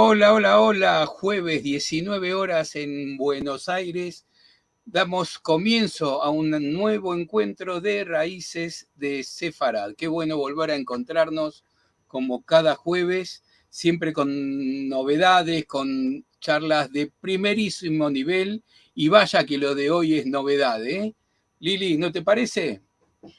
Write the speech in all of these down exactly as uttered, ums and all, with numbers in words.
Hola, hola, hola. Jueves, diecinueve horas en Buenos Aires. Damos comienzo a un nuevo encuentro de Raíces de Sefarad. Qué bueno volver a encontrarnos como cada jueves, siempre con novedades, con charlas de primerísimo nivel. Y vaya que lo de hoy es novedad, ¿eh? Lili, ¿no te parece?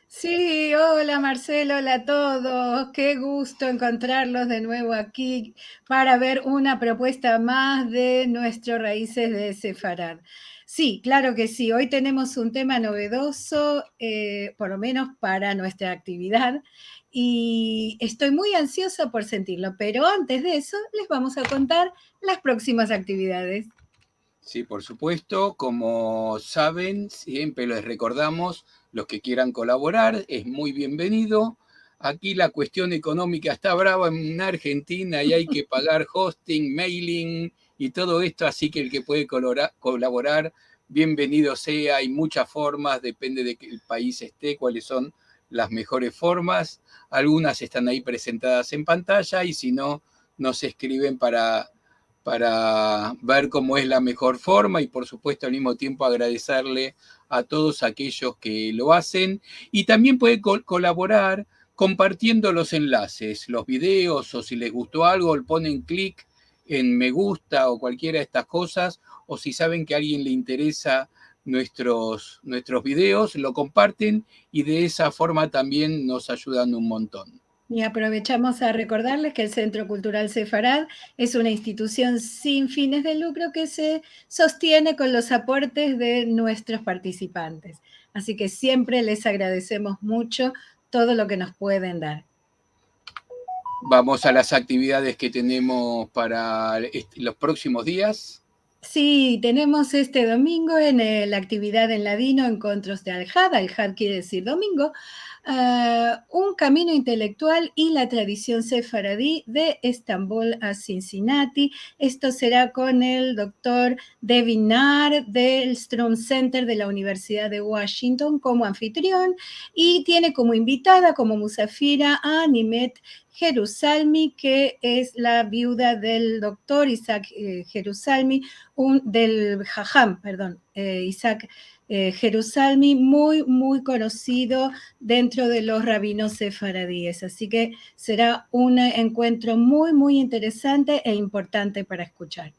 Sí, hola Marcelo, hola a todos. Qué gusto encontrarlos de nuevo aquí para ver una propuesta más de nuestro Raíces de Sefarad. Sí, claro que sí. Hoy tenemos un tema novedoso, eh, por lo menos para nuestra actividad, y estoy muy ansiosa por sentirlo. Pero antes de eso, les vamos a contar las próximas actividades. Sí, por supuesto, como saben, siempre les recordamos, los que quieran colaborar, es muy bienvenido. Aquí la cuestión económica está brava en Argentina y hay que pagar hosting, mailing y todo esto, así que el que puede colora-, colaborar, bienvenido sea. Hay muchas formas, depende de que el país esté, cuáles son las mejores formas. Algunas están ahí presentadas en pantalla y si no, nos escriben para, para ver cómo es la mejor forma y, por supuesto, al mismo tiempo agradecerle a todos aquellos que lo hacen. Y también pueden col-, colaborar compartiendo los enlaces, los videos, o si les gustó algo, le ponen clic en me gusta o cualquiera de estas cosas, o si saben que a alguien le interesa nuestros, nuestros videos, lo comparten y de esa forma también nos ayudan un montón. Y aprovechamos a recordarles que el Centro Cultural Sefarad es una institución sin fines de lucro que se sostiene con los aportes de nuestros participantes. Así que siempre les agradecemos mucho todo lo que nos pueden dar. Vamos a las actividades que tenemos para est-, los próximos días. Sí, tenemos este domingo en el, la actividad en ladino, Enkontros de Alhad, Alhad quiere decir domingo, eh, un camino intelectual y la tradición sefaradí de Estambul a Cincinnati. Esto será con el doctor Devin Naar del Strum Center de la Universidad de Washington como anfitrión y tiene como invitada, como musafira, a Nimet Jerusalmi, que es la viuda del doctor Isaac, eh, Jerusalmi, un, del Jajam, perdón, eh, Isaac, eh, Jerusalmi, muy, muy conocido dentro de los rabinos sefaradíes. Así que será un encuentro muy, muy interesante e importante para escuchar.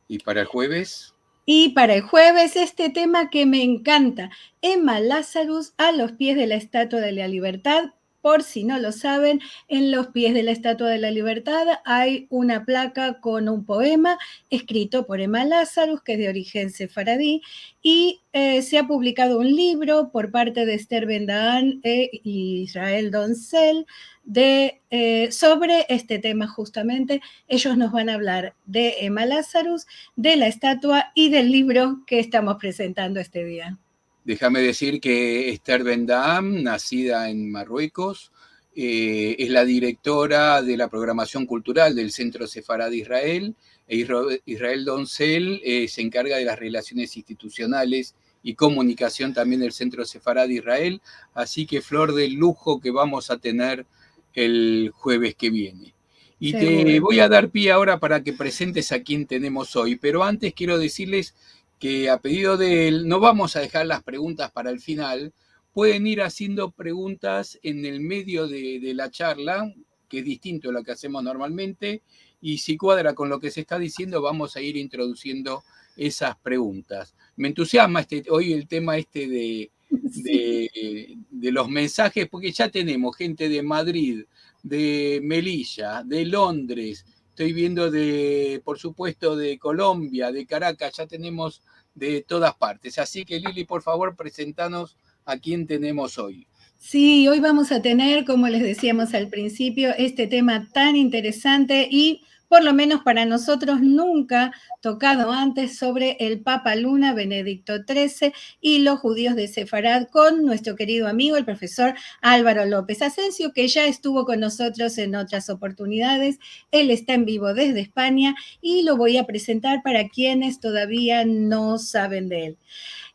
¿Y para el jueves? Y para el jueves, este tema que me encanta, Emma Lazarus a los pies de la Estatua de la Libertad. Por si no lo saben, en los pies de la Estatua de la Libertad hay una placa con un poema escrito por Emma Lazarus, que es de origen sefaradí, y, eh, se ha publicado un libro por parte de Esther Ben-Daan e Israel Donzel de, eh, sobre este tema justamente. Ellos nos van a hablar de Emma Lazarus, de la estatua y del libro que estamos presentando este día. Déjame decir que Esther Ben-Daan, nacida en Marruecos, eh, es la directora de la programación cultural del Centro Sefarad Israel, e Isra-, Israel Donzel, eh, se encarga de las relaciones institucionales y comunicación también del Centro Sefarad Israel. Así que flor de lujo que vamos a tener el jueves que viene. Y te voy a dar pie ahora para que presentes a quien tenemos hoy, pero antes quiero decirles que a pedido de él, no vamos a dejar las preguntas para el final, pueden ir haciendo preguntas en el medio de, de la charla, que es distinto a lo que hacemos normalmente, y si cuadra con lo que se está diciendo, vamos a ir introduciendo esas preguntas. Me entusiasma este, hoy el tema este de, de, de los mensajes, porque ya tenemos gente de Madrid, de Melilla, de Londres, estoy viendo de, por supuesto, de Colombia, de Caracas, ya tenemos de todas partes. Así que, Lili, por favor, presentanos a quién tenemos hoy. Sí, hoy vamos a tener, como les decíamos al principio, este tema tan interesante y, por lo menos para nosotros, nunca tocado antes, sobre el Papa Luna, Benedicto trece, y los judíos de Sefarad, con nuestro querido amigo, el profesor Alvaro López Asensio, que ya estuvo con nosotros en otras oportunidades. Él está en vivo desde España y lo voy a presentar para quienes todavía no saben de él.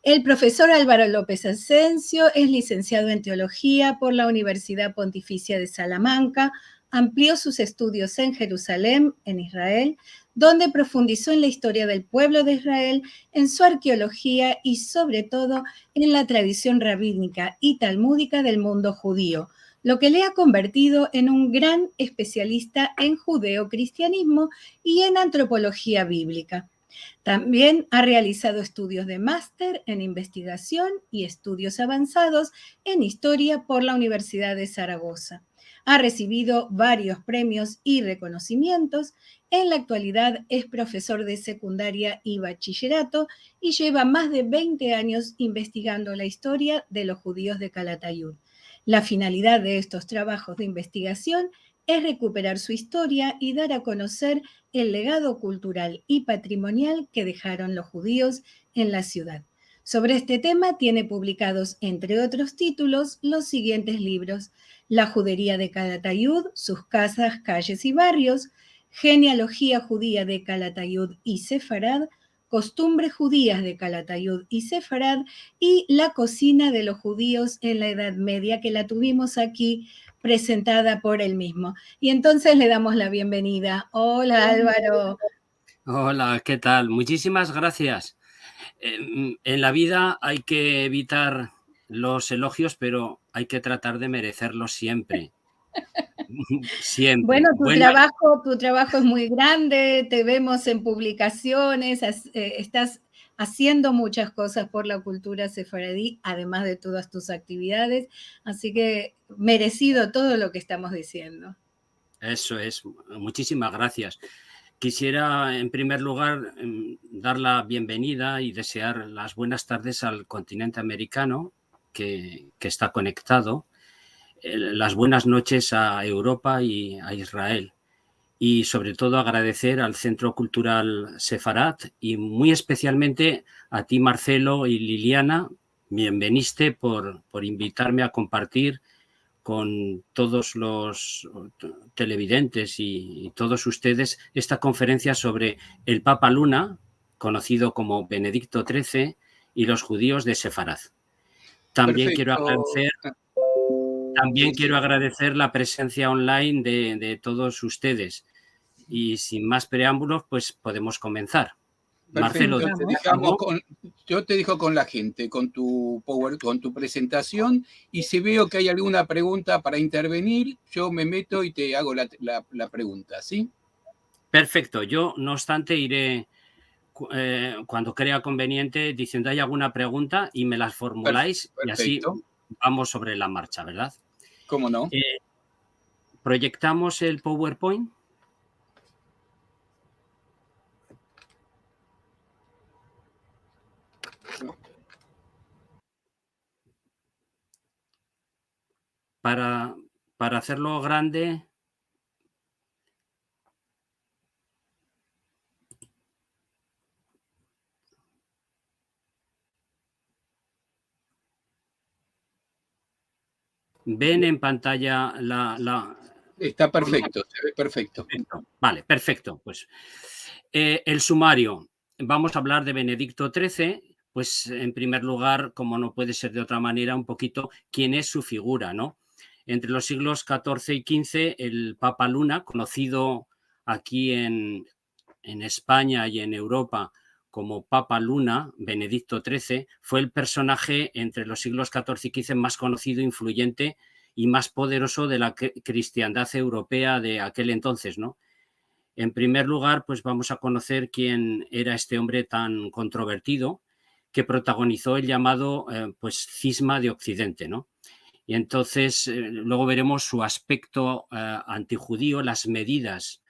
El profesor Alvaro López Asensio es licenciado en Teología por la Universidad Pontificia de Salamanca, Amplió sus estudios en Jerusalén, en Israel, donde profundizó en la historia del pueblo de Israel, en su arqueología y, sobre todo, en la tradición rabínica y talmúdica del mundo judío, lo que le ha convertido en un gran especialista en judeocristianismo y en antropología bíblica. También ha realizado estudios de máster en investigación y estudios avanzados en historia por la Universidad de Zaragoza. Ha recibido varios premios y reconocimientos. En la actualidad es profesor de secundaria y bachillerato y lleva más de veinte años investigando la historia de los judíos de Calatayud. La finalidad de estos trabajos de investigación es recuperar su historia y dar a conocer el legado cultural y patrimonial que dejaron los judíos en la ciudad. Sobre este tema tiene publicados, entre otros títulos, los siguientes libros: La judería de Calatayud, sus casas, calles y barrios, Genealogía judía de Calatayud y Sefarad, Costumbres judías de Calatayud y Sefarad, y La cocina de los judíos en la Edad Media, que la tuvimos aquí presentada por él mismo. Y entonces le damos la bienvenida. Hola, Alvaro. Hola, ¿qué tal? Muchísimas gracias. Eh, mm, en la vida hay que evitar los elogios, pero hay que tratar de merecerlos siempre. Siempre. Bueno, tu Bueno, trabajo, tu trabajo es muy grande, te vemos en publicaciones, has- eh, estás haciendo muchas cosas por la cultura sefaradí, además de todas tus actividades, así que merecido todo lo que estamos diciendo. Eso es, muchísimas gracias. Quisiera, en primer lugar, em, dar la bienvenida y desear las buenas tardes al continente americano que, que está conectado, eh, las buenas noches a Europa y a Israel. Y sobre todo agradecer al Centro Cultural Sefarad y muy especialmente a ti, Marcelo y Liliana, bienveniste por, por invitarme a compartir con todos los televidentes y, y todos ustedes esta conferencia sobre el Papa Luna, conocido como Benedicto trece, y los judíos de Sefarad. También quiero Perfecto. agradecer, también Sí, quiero sí. agradecer la presencia online de, de todos ustedes. Y sin más preámbulos, pues podemos comenzar. Marcelo, Perfecto, te ¿te dejamos dejo? Con, yo te dejo con la gente, con tu power, con tu presentación, y si veo que hay alguna pregunta para intervenir, yo me meto y te hago la, la- la pregunta, ¿sí? Perfecto. Yo, no obstante, iré, cu- eh, cuando crea conveniente, diciendo: "Hay alguna pregunta?", y me las formuláis, y así Perfecto. vamos sobre la marcha, ¿verdad? ¿Cómo no? Eh, ¿proyectamos el PowerPoint? Para, para hacerlo grande, ¿ven en pantalla la, la... Está perfecto, se ve perfecto. Perfecto. Vale, perfecto. Pues, eh, el sumario. Vamos a hablar de Benedicto trece, pues, en primer lugar, como no puede ser de otra manera, un poquito quién es su figura, ¿no? Entre los siglos catorce y quince, el Papa Luna, conocido aquí en, en España y en Europa como Papa Luna, Benedicto trece, fue el personaje entre los siglos catorce y quince más conocido, influyente y más poderoso de la cri-, cristiandad europea de aquel entonces, ¿no? En primer lugar, pues vamos a conocer quién era este hombre tan controvertido que protagonizó el llamado, eh, pues, cisma de Occidente, ¿no? Y entonces, eh, luego veremos su aspecto, eh, antijudío, las medidas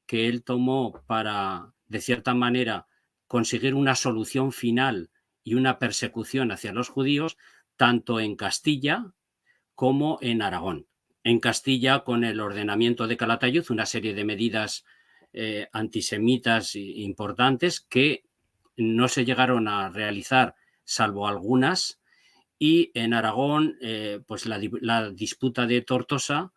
que él tomó para, de cierta manera, conseguir una solución final y una persecución hacia los judíos, tanto en Castilla como en Aragón. En Castilla, con el ordenamiento de Calatayud, una serie de medidas, eh, antisemitas i-, importantes que no se llegaron a realizar, salvo algunas, y en Aragón, eh, pues la di-, la disputa de Tortosa,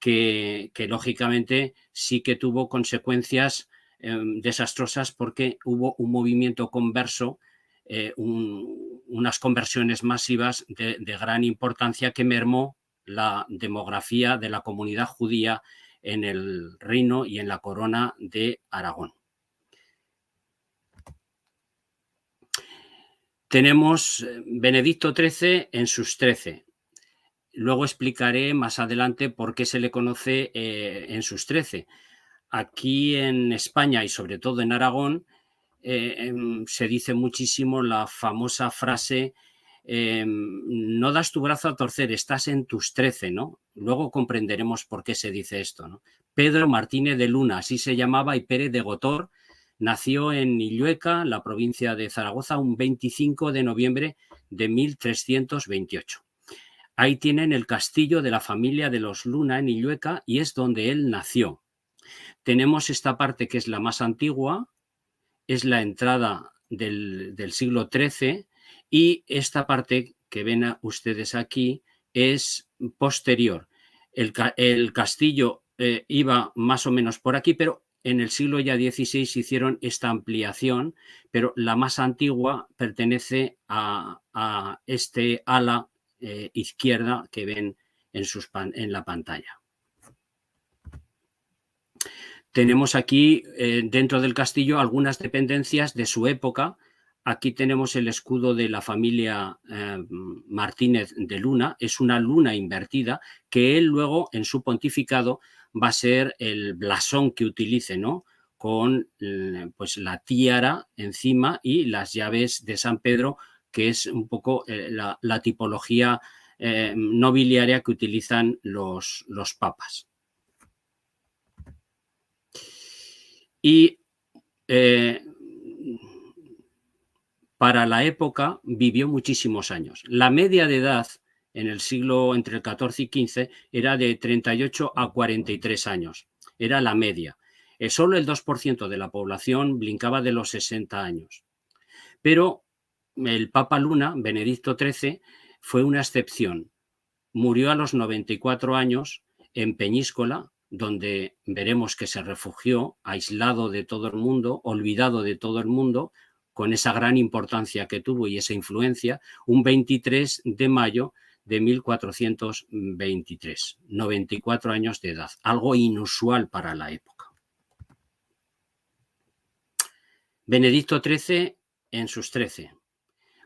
que, que lógicamente sí que tuvo consecuencias, em, desastrosas, porque hubo un movimiento converso, eh, un-, unas conversiones masivas de, de gran importancia que mermó la demografía de la comunidad judía en el reino y en la corona de Aragón. Tenemos, eh, Benedicto trece en sus trece. Luego explicaré más adelante por qué se le conoce, eh, en sus trece. Aquí en España y sobre todo en Aragón, eh, em, se dice muchísimo la famosa frase, em, "No das tu brazo a torcer, estás en tus trece", ¿no? Luego comprenderemos por qué se dice esto, ¿no? Pedro Martínez de Luna, así se llamaba, y Pérez de Gotor, nació en Illueca, la provincia de Zaragoza, un veinticinco de noviembre de mil trescientos veintiocho. Ahí tienen el castillo de la familia de los Luna en Illueca y es donde él nació. Tenemos esta parte que es la más antigua, es la entrada del, del siglo trece, y esta parte que ven a ustedes aquí es posterior. El ca-, el castillo, eh, iba más o menos por aquí, pero en el siglo ya dieciséis hicieron esta ampliación, pero la más antigua pertenece a, a este ala, eh, izquierda que ven en sus pan-, en la pantalla. Tenemos aquí, eh, dentro del castillo, algunas dependencias de su época. Aquí tenemos el escudo de la familia, eh, Martínez de Luna. Es una luna invertida que él luego, en su pontificado, va a ser el blasón que utilice, ¿no? Con, eh, pues, la tiara encima y las llaves de San Pedro, que es un poco, eh, la, la tipología, eh, nobiliaria que utilizan los, los papas. Y, eh, para la época vivió muchísimos años. La media de edad en el siglo, entre el catorce y quince, era de treinta y ocho a cuarenta y tres años. Era la media. Eh, solo el dos por ciento de la población brincaba de los sesenta años. Pero el Papa Luna, Benedicto trece, fue una excepción. Murió a los noventa y cuatro años en Peñíscola, donde veremos que se refugió, aislado de todo el mundo, olvidado de todo el mundo, con esa gran importancia que tuvo y esa influencia, un veintitrés de mayo de mil cuatrocientos veintitrés, noventa y cuatro años de edad, algo inusual para la época. Benedicto trece en sus trece.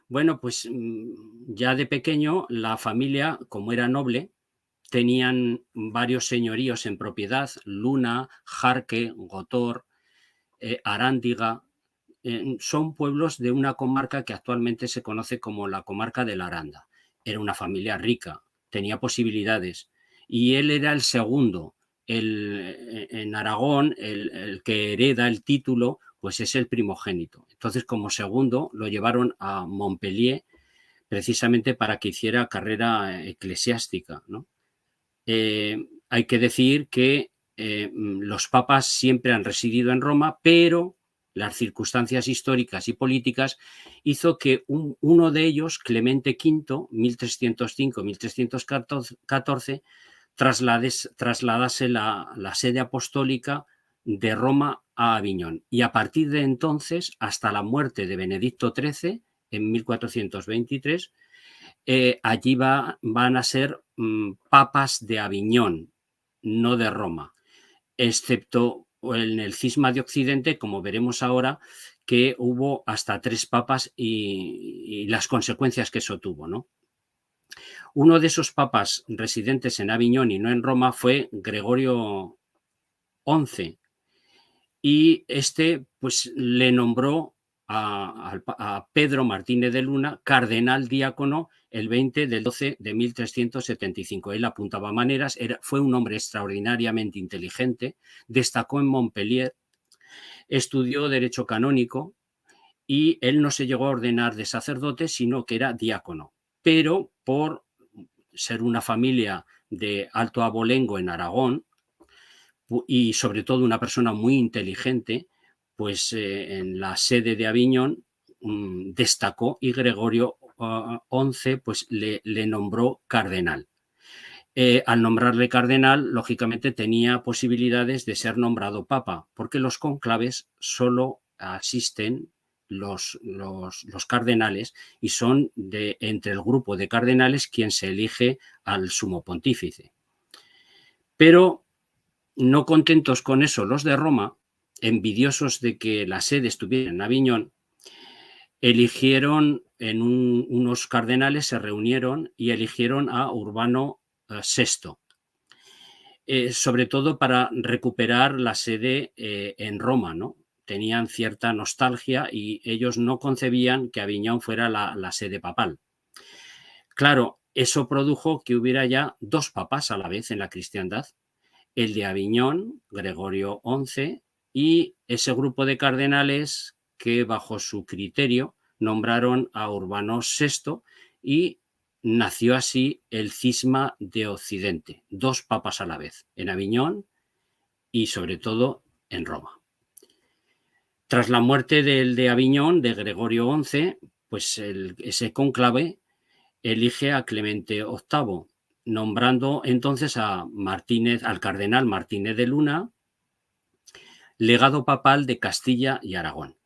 Bueno, pues, mm, ya de pequeño la familia, como era noble, tenían varios señoríos en propiedad: Luna, Jarque, Gotor, eh, Arándiga. Eh, son pueblos de una comarca que actualmente se conoce como la comarca de la Aranda. Era una familia rica, tenía posibilidades, y él era el segundo. El, eh, en Aragón, el, el que hereda el título, pues, es el primogénito. Entonces, como segundo, lo llevaron a Montpellier precisamente para que hiciera carrera eclesiástica, ¿no? Eh, hay que decir que, eh, mm, los papas siempre han residido en Roma, pero las circunstancias históricas y políticas hizo que un, uno de ellos, Clemente quinto, mil trescientos cinco, mil trescientos catorce, traslades-, trasladase la, la sede apostólica de Roma a Aviñón. Y a partir de entonces, hasta la muerte de Benedicto trece, en mil cuatrocientos veintitrés, eh, allí va, van a ser, mm, papas de Aviñón, no de Roma, excepto en el cisma de Occidente, como veremos ahora, que hubo hasta tres papas y, y las consecuencias que eso tuvo, ¿no? Uno de esos papas residentes en Aviñón y no en Roma fue Gregorio once, y este, pues, le nombró a, al pa-, a Pedro Martínez de Luna cardenal diácono el veinte del doce de mil trescientos setenta y cinco. Él apuntaba maneras, era, fue un hombre extraordinariamente inteligente, destacó en Montpellier, estudió derecho canónico, y él no se llegó a ordenar de sacerdote, sino que era diácono. Pero por ser una familia de alto abolengo en Aragón, pu-, y sobre todo una persona muy inteligente, pues, eh, en la sede de Aviñón, mm, destacó, y Gregorio, ah, once, pues, le, le nombró cardenal. Eh, al nombrarle cardenal, lógicamente tenía posibilidades de ser nombrado papa, porque los conclaves solo asisten los, los, los cardenales y son de, entre el grupo de cardenales quien se elige al sumo pontífice. Pero no contentos con eso, los de Roma, envidiosos de que la sede estuviera en Aviñón, eligieron en un, unos cardenales, se reunieron y eligieron a Urbano eh, sesto, eh, sobre todo para recuperar la sede eh, en Roma, ¿no? Tenían cierta nostalgia y ellos no concebían que Aviñón fuera la, la sede papal. Claro, eso produjo que hubiera ya dos papas a la vez en la cristiandad, el de Aviñón, Gregorio once, y ese grupo de cardenales que bajo su criterio nombraron a Urbano sesto y nació así el cisma de Occidente, dos papas a la vez, en Aviñón y sobre todo en Roma. Tras la muerte del de Aviñón, de Gregorio once, pues el, ese conclave elige a Clemente octavo, nombrando entonces a Martínez, al cardenal Martínez de Luna, legado papal de Castilla y Aragón.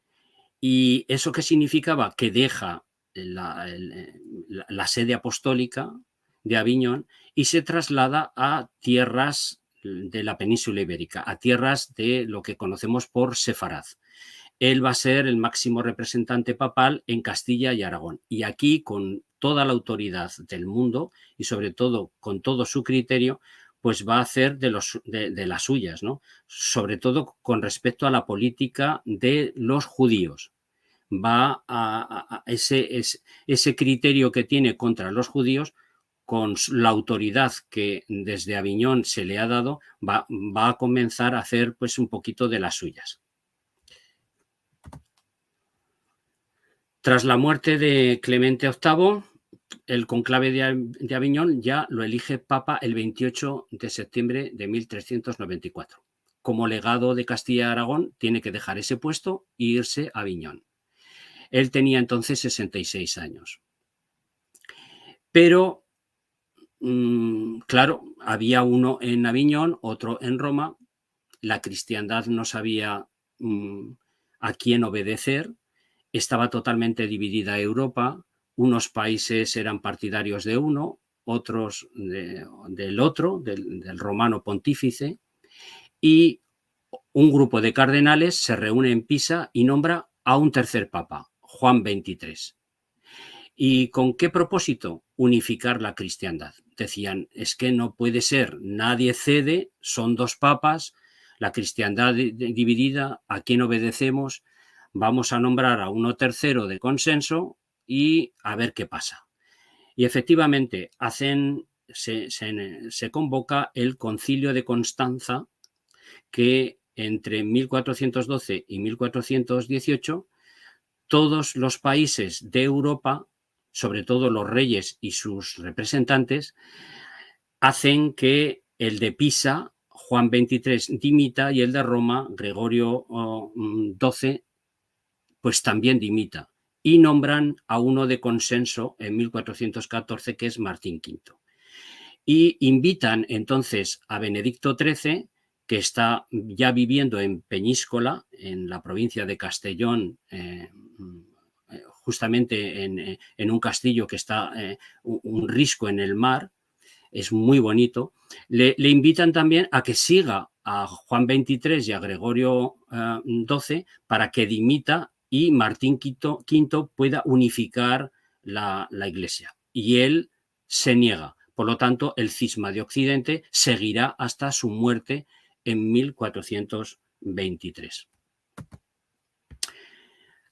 ¿Y eso qué significaba? Que deja la, el, la, la sede apostólica de Aviñón y se traslada a tierras de la península ibérica, a tierras de lo que conocemos por Sefarad. Él va a ser el máximo representante papal en Castilla y Aragón. Y aquí, con toda la autoridad del mundo y sobre todo con todo su criterio, pues va a hacer de, los, de, de las suyas, ¿no? Sobre todo con respecto a la política de los judíos. Va a, a, a ese, ese, ese criterio que tiene contra los judíos, con la autoridad que desde Aviñón se le ha dado, va, va a comenzar a hacer, pues, un poquito de las suyas. Tras la muerte de Clemente octavo, el conclave de, de Aviñón ya lo elige papa el veintiocho de septiembre de mil trescientos noventa y cuatro. Como legado de Castilla y Aragón, tiene que dejar ese puesto e irse a Aviñón. Él tenía entonces sesenta y seis años. Pero, mm, claro, había uno en Aviñón, otro en Roma. La cristiandad no sabía, mm, a quién obedecer. Estaba totalmente dividida Europa. Unos países eran partidarios de uno, otros de, del otro, del, del romano pontífice. Y un grupo de cardenales se reúne en Pisa y nombra a un tercer papa, Juan veintitrés. ¿Y con qué propósito? Unificar la cristiandad. Decían, es que no puede ser, nadie cede, son dos papas, la cristiandad di-, di-, dividida, ¿a quién obedecemos? Vamos a nombrar a uno tercero de consenso y a ver qué pasa. Y efectivamente, hacen, se, se, se convoca el Concilio de Constanza, que entre mil cuatrocientos doce y mil cuatrocientos dieciocho, todos los países de Europa, sobre todo los reyes y sus representantes, hacen que el de Pisa, Juan veintitrés, dimita y el de Roma, Gregorio, oh, mm, doce, pues también dimita. Y nombran a uno de consenso en mil cuatrocientos catorce, que es Martín quinto. Y invitan entonces a Benedicto trece, que está ya viviendo en Peñíscola, en la provincia de Castellón, eh, mm, eh, justamente en, eh, en un castillo que está, eh, u-, un risco en el mar, es muy bonito. Le, le invitan también a que siga a Juan veintitrés y a Gregorio, eh, doce para que dimita y Martín quinto, quinto pueda unificar la, la iglesia. Y él se niega. Por lo tanto, el cisma de Occidente seguirá hasta su muerte en mil cuatrocientos veintitrés.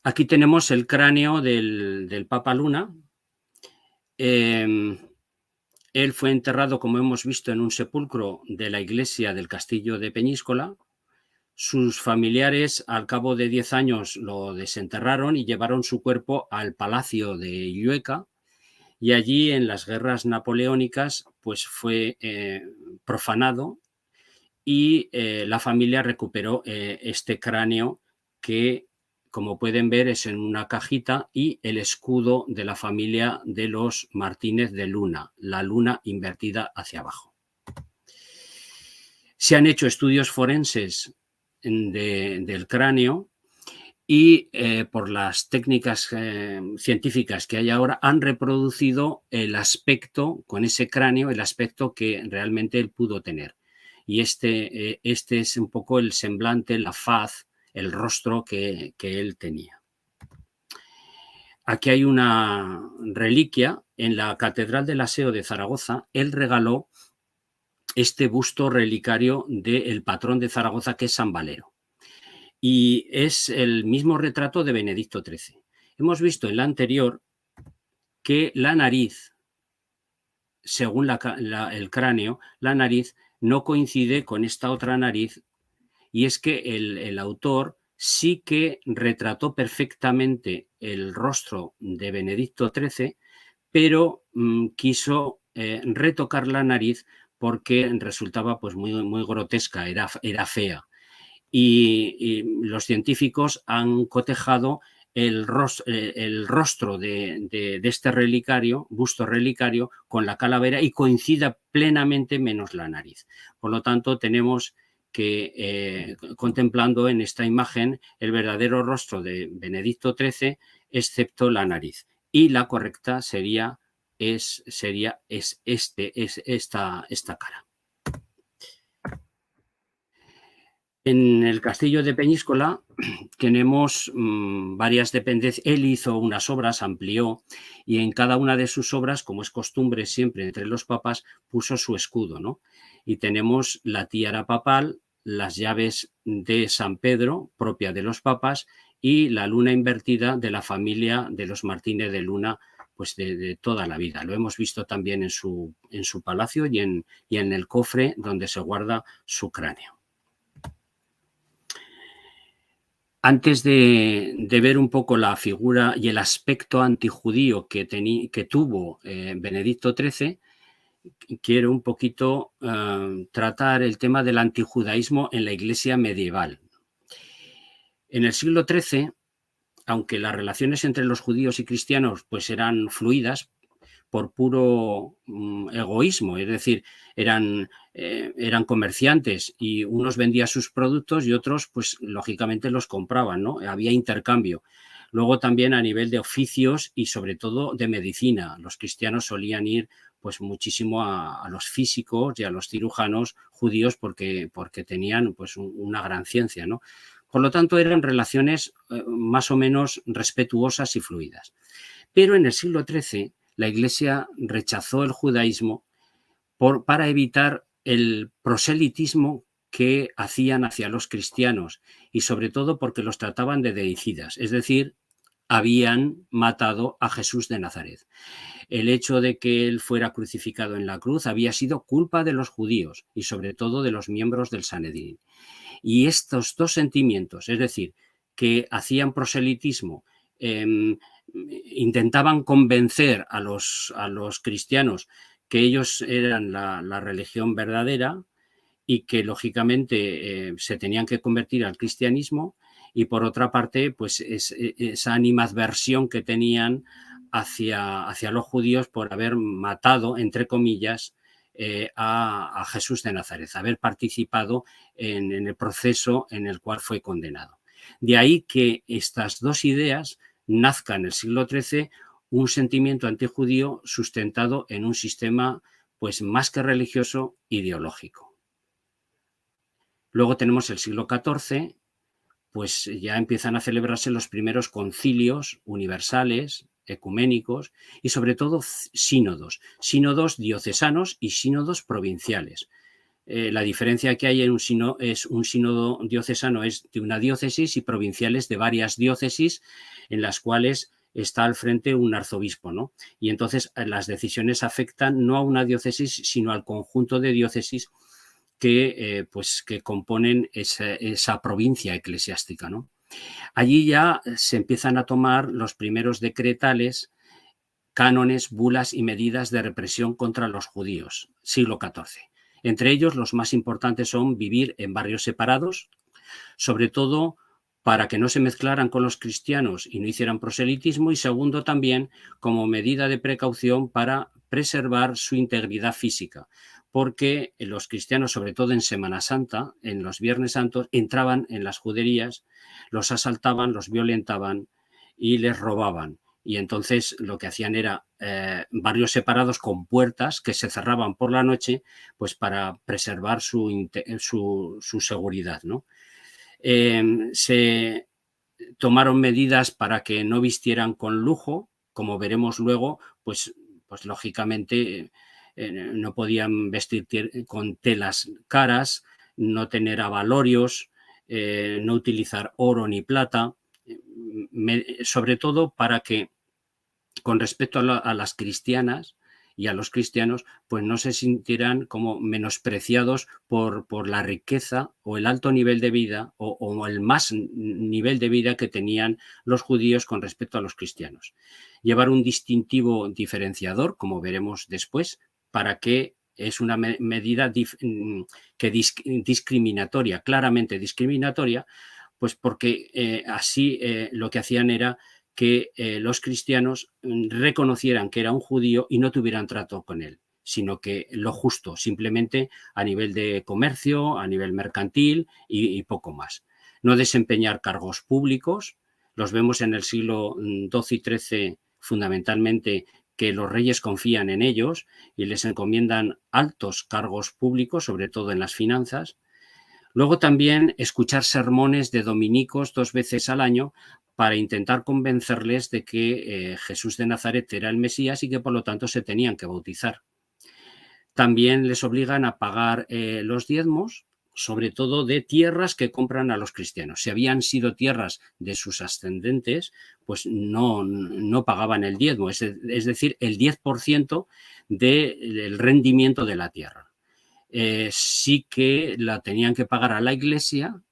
Aquí tenemos el cráneo del, del Papa Luna. Em, él fue enterrado, como hemos visto, en un sepulcro de la iglesia del castillo de Peñíscola. Sus familiares, al cabo de diez años, lo desenterraron y llevaron su cuerpo al palacio de Illueca, y allí, en las guerras napoleónicas, pues, fue, eh, profanado, y, eh, la familia recuperó, eh, este cráneo que, como pueden ver, es en una cajita, y el escudo de la familia de los Martínez de Luna, la luna invertida hacia abajo. Se han hecho estudios forenses de, del cráneo y, eh, por las técnicas, eh, científicas que hay ahora, han reproducido el aspecto, con ese cráneo, el aspecto que realmente él pudo tener. Y este, eh, este es un poco el semblante, la faz, el rostro que, que él tenía. Aquí hay una reliquia. En la Catedral del Aseo de Zaragoza, él regaló este busto relicario del patrón de Zaragoza, que es San Valero. Y es el mismo retrato de Benedicto trece. Hemos visto en la anterior que la nariz, según la ca-, la, el cráneo, la nariz no coincide con esta otra nariz, y es que el, el autor sí que retrató perfectamente el rostro de Benedicto trece, pero, mm, quiso, eh, retocar la nariz porque resultaba, pues, muy, muy grotesca, era, era fea. Y, y los científicos han cotejado el ros-, eh, el rostro de, de, de este relicario, busto relicario, con la calavera y coincide plenamente menos la nariz. Por lo tanto, tenemos que, eh, contemplando en esta imagen el verdadero rostro de Benedicto trece, excepto la nariz. Y la correcta sería, es, sería, es este, es esta, esta cara. En el castillo de Peñíscola tenemos, mm, varias dependencias. Él hizo unas obras, amplió, y en cada una de sus obras, como es costumbre siempre entre los papas, puso su escudo, ¿no? Y tenemos la tiara papal, las llaves de San Pedro, propia de los papas, y la luna invertida de la familia de los Martínez de Luna, pues de, de toda la vida. Lo hemos visto también en su, en su palacio y en, y en el cofre donde se guarda su cráneo. Antes de, de ver un poco la figura y el aspecto antijudío que teni-, que tuvo, eh, Benedicto trece, quiero un poquito, eh, tratar el tema del antijudaísmo en la iglesia medieval. En el siglo trece, aunque las relaciones entre los judíos y cristianos, pues, eran fluidas, por puro, mm, egoísmo, es decir, eran, eh, eran comerciantes y unos vendían sus productos y otros, pues, lógicamente los compraban, ¿no? Había intercambio. Luego también a nivel de oficios y sobre todo de medicina. Los cristianos solían ir, pues, muchísimo a, a los físicos y a los cirujanos judíos porque, porque tenían, pues, un, una gran ciencia, ¿no? Por lo tanto, eran relaciones, eh, más o menos respetuosas y fluidas. Pero en el siglo trece, la Iglesia rechazó el judaísmo por, para evitar el proselitismo que hacían hacia los cristianos y sobre todo porque los trataban de deicidas, es decir, habían matado a Jesús de Nazaret. El hecho de que él fuera crucificado en la cruz había sido culpa de los judíos y sobre todo de los miembros del Sanedrín. Y estos dos sentimientos, es decir, que hacían proselitismo, em, intentaban convencer a los, a los cristianos que ellos eran la, la religión verdadera y que, lógicamente, eh, se tenían que convertir al cristianismo, y por otra parte, pues, es, e-, esa animadversión que tenían hacia, hacia los judíos por haber matado, entre comillas, eh, a, a Jesús de Nazaret, haber participado en, en el proceso en el cual fue condenado. De ahí que estas dos ideas nazcan en el siglo trece un sentimiento antijudío sustentado en un sistema, pues, más que religioso, ideológico. Luego tenemos el siglo catorce, pues ya empiezan a celebrarse los primeros concilios universales, ecuménicos y sobre todo s-, sínodos, sínodos diocesanos y sínodos provinciales. Eh, la diferencia que hay en un sino-, es un sínodo diocesano es de una diócesis y provinciales de varias diócesis en las cuales está al frente un arzobispo, ¿no? Y entonces, eh, las decisiones afectan no a una diócesis, sino al conjunto de diócesis que, eh, pues, que componen esa, esa provincia eclesiástica, ¿no? Allí ya se empiezan a tomar los primeros decretales, cánones, bulas y medidas de represión contra los judíos, siglo catorce. Entre ellos, los más importantes son vivir en barrios separados, sobre todo para que no se mezclaran con los cristianos y no hicieran proselitismo, y segundo, también como medida de precaución para preservar su integridad física, porque los cristianos, sobre todo en Semana Santa, en los Viernes Santos, entraban en las juderías, los asaltaban, los violentaban y les robaban. Y entonces lo que hacían era, eh, barrios separados con puertas que se cerraban por la noche, pues, para preservar su inte-, su, su seguridad, ¿no? Em, se tomaron medidas para que no vistieran con lujo, como veremos luego, pues, pues, lógicamente, eh, no podían vestir tier-, con telas caras, no tener abalorios, eh, no utilizar oro ni plata, eh, me-, sobre todo para que, con respecto a la, a las cristianas y a los cristianos, pues, no se sintieran como menospreciados por, por la rikeza o el alto nivel de vida o, o el mas n-, nivel de vida que tenian los djudios con respecto a los kristianos. Yevar un distintivo diferentsiador, komo veremos despues, para ke es una me-, medida dif-, mm, ke dis-, diskriminatoria, klaramente diskriminatoria, pues porke, eh, ansi, eh, lo ke azian era ke, eh, los kristianos, mm, rekonozieran ke era un djudio i no tuvieran trato kon el, sino ke lo djusto, simplemente a nivel de komersio, a nivel merkantil i, i poko mas. No desempenyar kargos publikos, los vemos en el siglo, mm, dodze i tredze fundamentalmente ke los reyes konfian en eyos i les enkomiendan altos kargos publikos, sovre todo en las finanzas. Luego tambien eskuchar sermones de dominikos dos vezes al anyo para intentar konvenserles de ke, eh, Jesús de Nazaret era el Mesias i ke, por lo tanto, se tenian ke bautizar. Tambien les ovligan a pagar, eh, los diezmos, sovre todo de tierras ke konpran a los kristianos. Si avian sido tierras de sus asendentes, pues no, no pagavan el diezmo, es, es dezir, el diez por siento de, del rendimiento de la tierra. Eh, si ke la tenian ke pagar a la iglesia,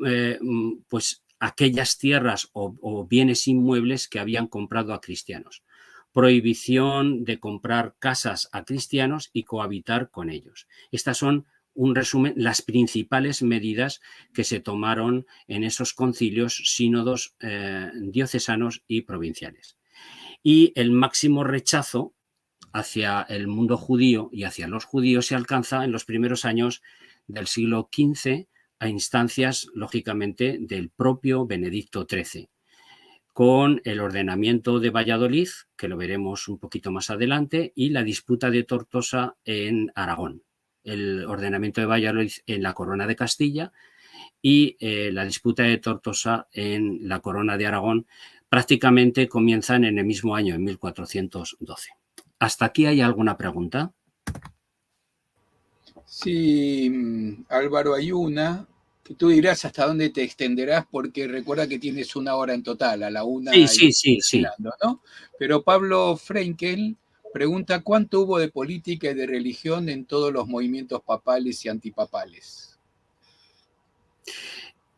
eh, mm, pues, akeyas tierras o, o bienes inmuebles ke avian konprado a kristianos. Proibision de konprar kazas a kristianos i koabitar kon eyos. Estas son, un resumen, las prinsipales medidas ke se tomaron en esos konsilios, sinodos, eh, diosesanos i provinsiales. I el maksimo rechazo azia el mundo djudio i azia los djudios se alkanza en los primeros anyos del siglo kinze a instansias, lojikamente, del propio Benedikto tredze, kon el ordenamiento de Valladolid, ke lo veremos un pokito mas adelante, i la disputa de Tortosa en Aragon. El ordenamiento de Valladolid en la Korona de Kastiya i, eh, la disputa de Tortosa en la Korona de Aragon, praktikamente komienzan en el mizmo anyo, en mil kuatrosientos dodze. Asta aki ay alguna pregunta? Si, mm, Alvaro, ay una ke tu diras asta dónde te ekstenderas, porke rekuerda ke tienes una ora en total, a la una. Si, si, si, si. Pero Pablo Frenkel pregunta: ¿kuanto uvo de politika i de relijion en todos los movimientos papales i antipapales?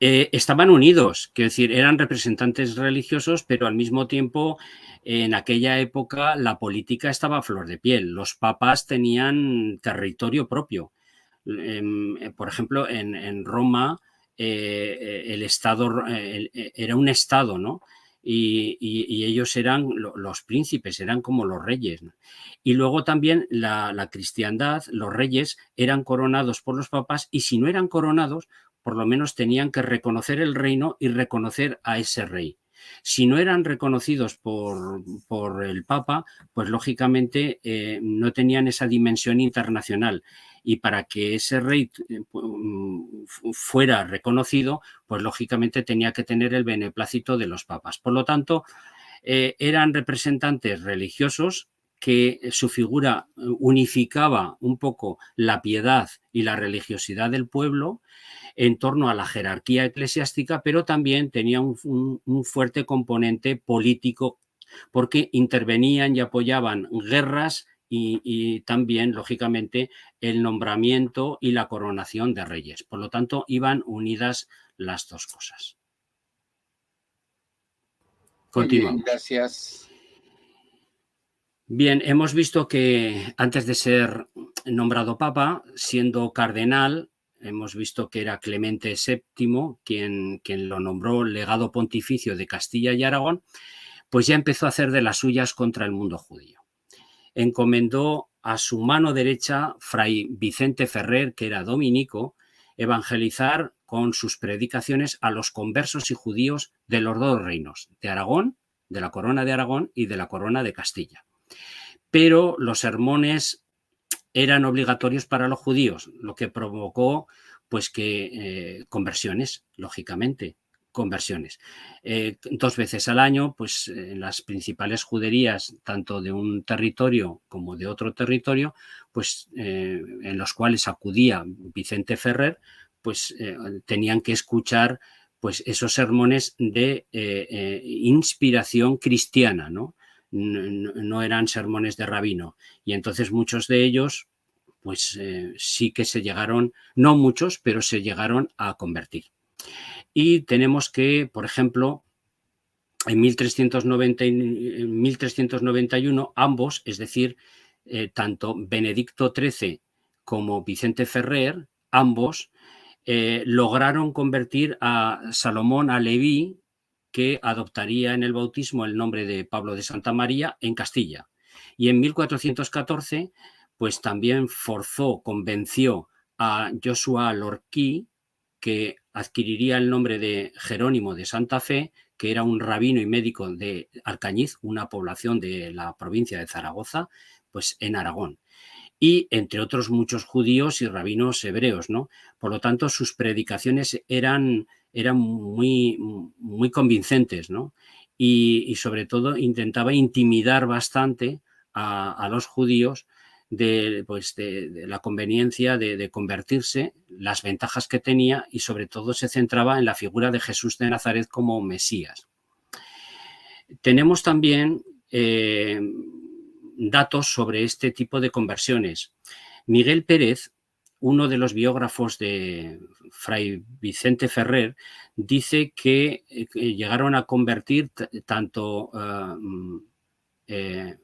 Eh, estavan unidos, kero dizir, eran reprezentantes relijiosos, pero al mizmo tiempo, en akeya epoka, la politika estava a flor de piel. Los papas tenian territorio propio. Em, eh, por enshemplo, en, en Roma, eh, eh, el Estado, eh, el, eh, era un Estado, no? I, i, i eyos eran lo, los prinsipes, eran komo los reyes, no? I luego tambien la, la kristiandad, los reyes eran koronados por los papas, i si no eran koronados, por lo menos tenian ke rekonoser el reino i rekonoser a ese rey. Si no eran rekonozidos por, por el papa, pues, lojikamente, eh, no tenian esa dimension internasional. I para ke ese rey, eh, fu-, mm, fu-, fuera rekonozido, pues, lojikamente, tenia ke tener el beneplazito de los papas. Por lo tanto, eh, eran reprezentantes relijiosos ke su figura, eh, unifikava un poko la piedad i la relijiozidad del puevlo en torno a la jerarkia eklesiastika, pero tambien tenia un, un, un fuerte komponente politiko, porke intervenian i apoyavan gerras i, i tambien, lojikamente, el nombramiento i la koronasion de reyes. Por lo tanto, ivan unidas las dos kozas. Kontinuamos. Muy bien, gracias. Bien, hemos visto ke antes de ser nombrado papa, siendo kardenal, hemos visto ke era Clemente séptimo kien, kien lo nombro legado pontificio de Kastiya i Aragon, pues ya empezo a azer de las suyas kontra el mundo djudio. Enkomendo a su mano derecha, fray Vicente Ferrer, ke era dominiko, evangelizar kon sus predikasiones a los konversos i djudios de los dos reinos, de Aragon de la Corona de Aragón y de la Corona de Castilla. Pero los sermones eran obligatorios para los judíos, lo que provocó, pues, que, eh, conversiones, lógicamente, conversiones. Eh, dos veces al año, pues, en las principales juderías, tanto de un territorio como de otro territorio, pues, eh, en los cuales acudía Vicente Ferrer, pues, eh, tenían que escuchar, pues, esos sermones de, eh, eh, inspiración cristiana, ¿no? No, no, no eran sermones de rabino. Y entonces muchos de ellos, pues, eh, sí que se llegaron, no muchos, pero se llegaron a convertir. Y tenemos que, por ejemplo, en mil trescientos noventa y, en mil trescientos noventa y uno, ambos, es decir, eh, tanto Benedicto trece como Vicente Ferrer, ambos, eh, lograron convertir a Salomón Halevi, que adoptaría en el bautismo el nombre de Pablo de Santa María, en Castilla. Y en mil cuatrocientos catorce, pues, también forzó, convenció a Joshua Lorquí, que adquiriría el nombre de Jerónimo de Santa Fe, que era un rabino y médico de Alcañiz, una población de la provincia de Zaragoza, pues, en Aragón. Y entre otros muchos judíos y rabinos hebreos, ¿no? Por lo tanto, sus predicaciones eran, eran muy, muy convincentes, ¿no? Y, y sobre todo intentaba intimidar bastante a, a los judíos de, pues, de, de la conveniencia de, de convertirse, las ventajas que tenía, y sobre todo se centraba en la figura de Jesús de Nazaret como Mesías. Tenemos también, eh, datos sobre este tipo de conversiones. Miguel Pérez, uno de los biógrafos de Fray Vicente Ferrer, dice que, eh, que llegaron a convertir t-, tanto, eh, mm, eh,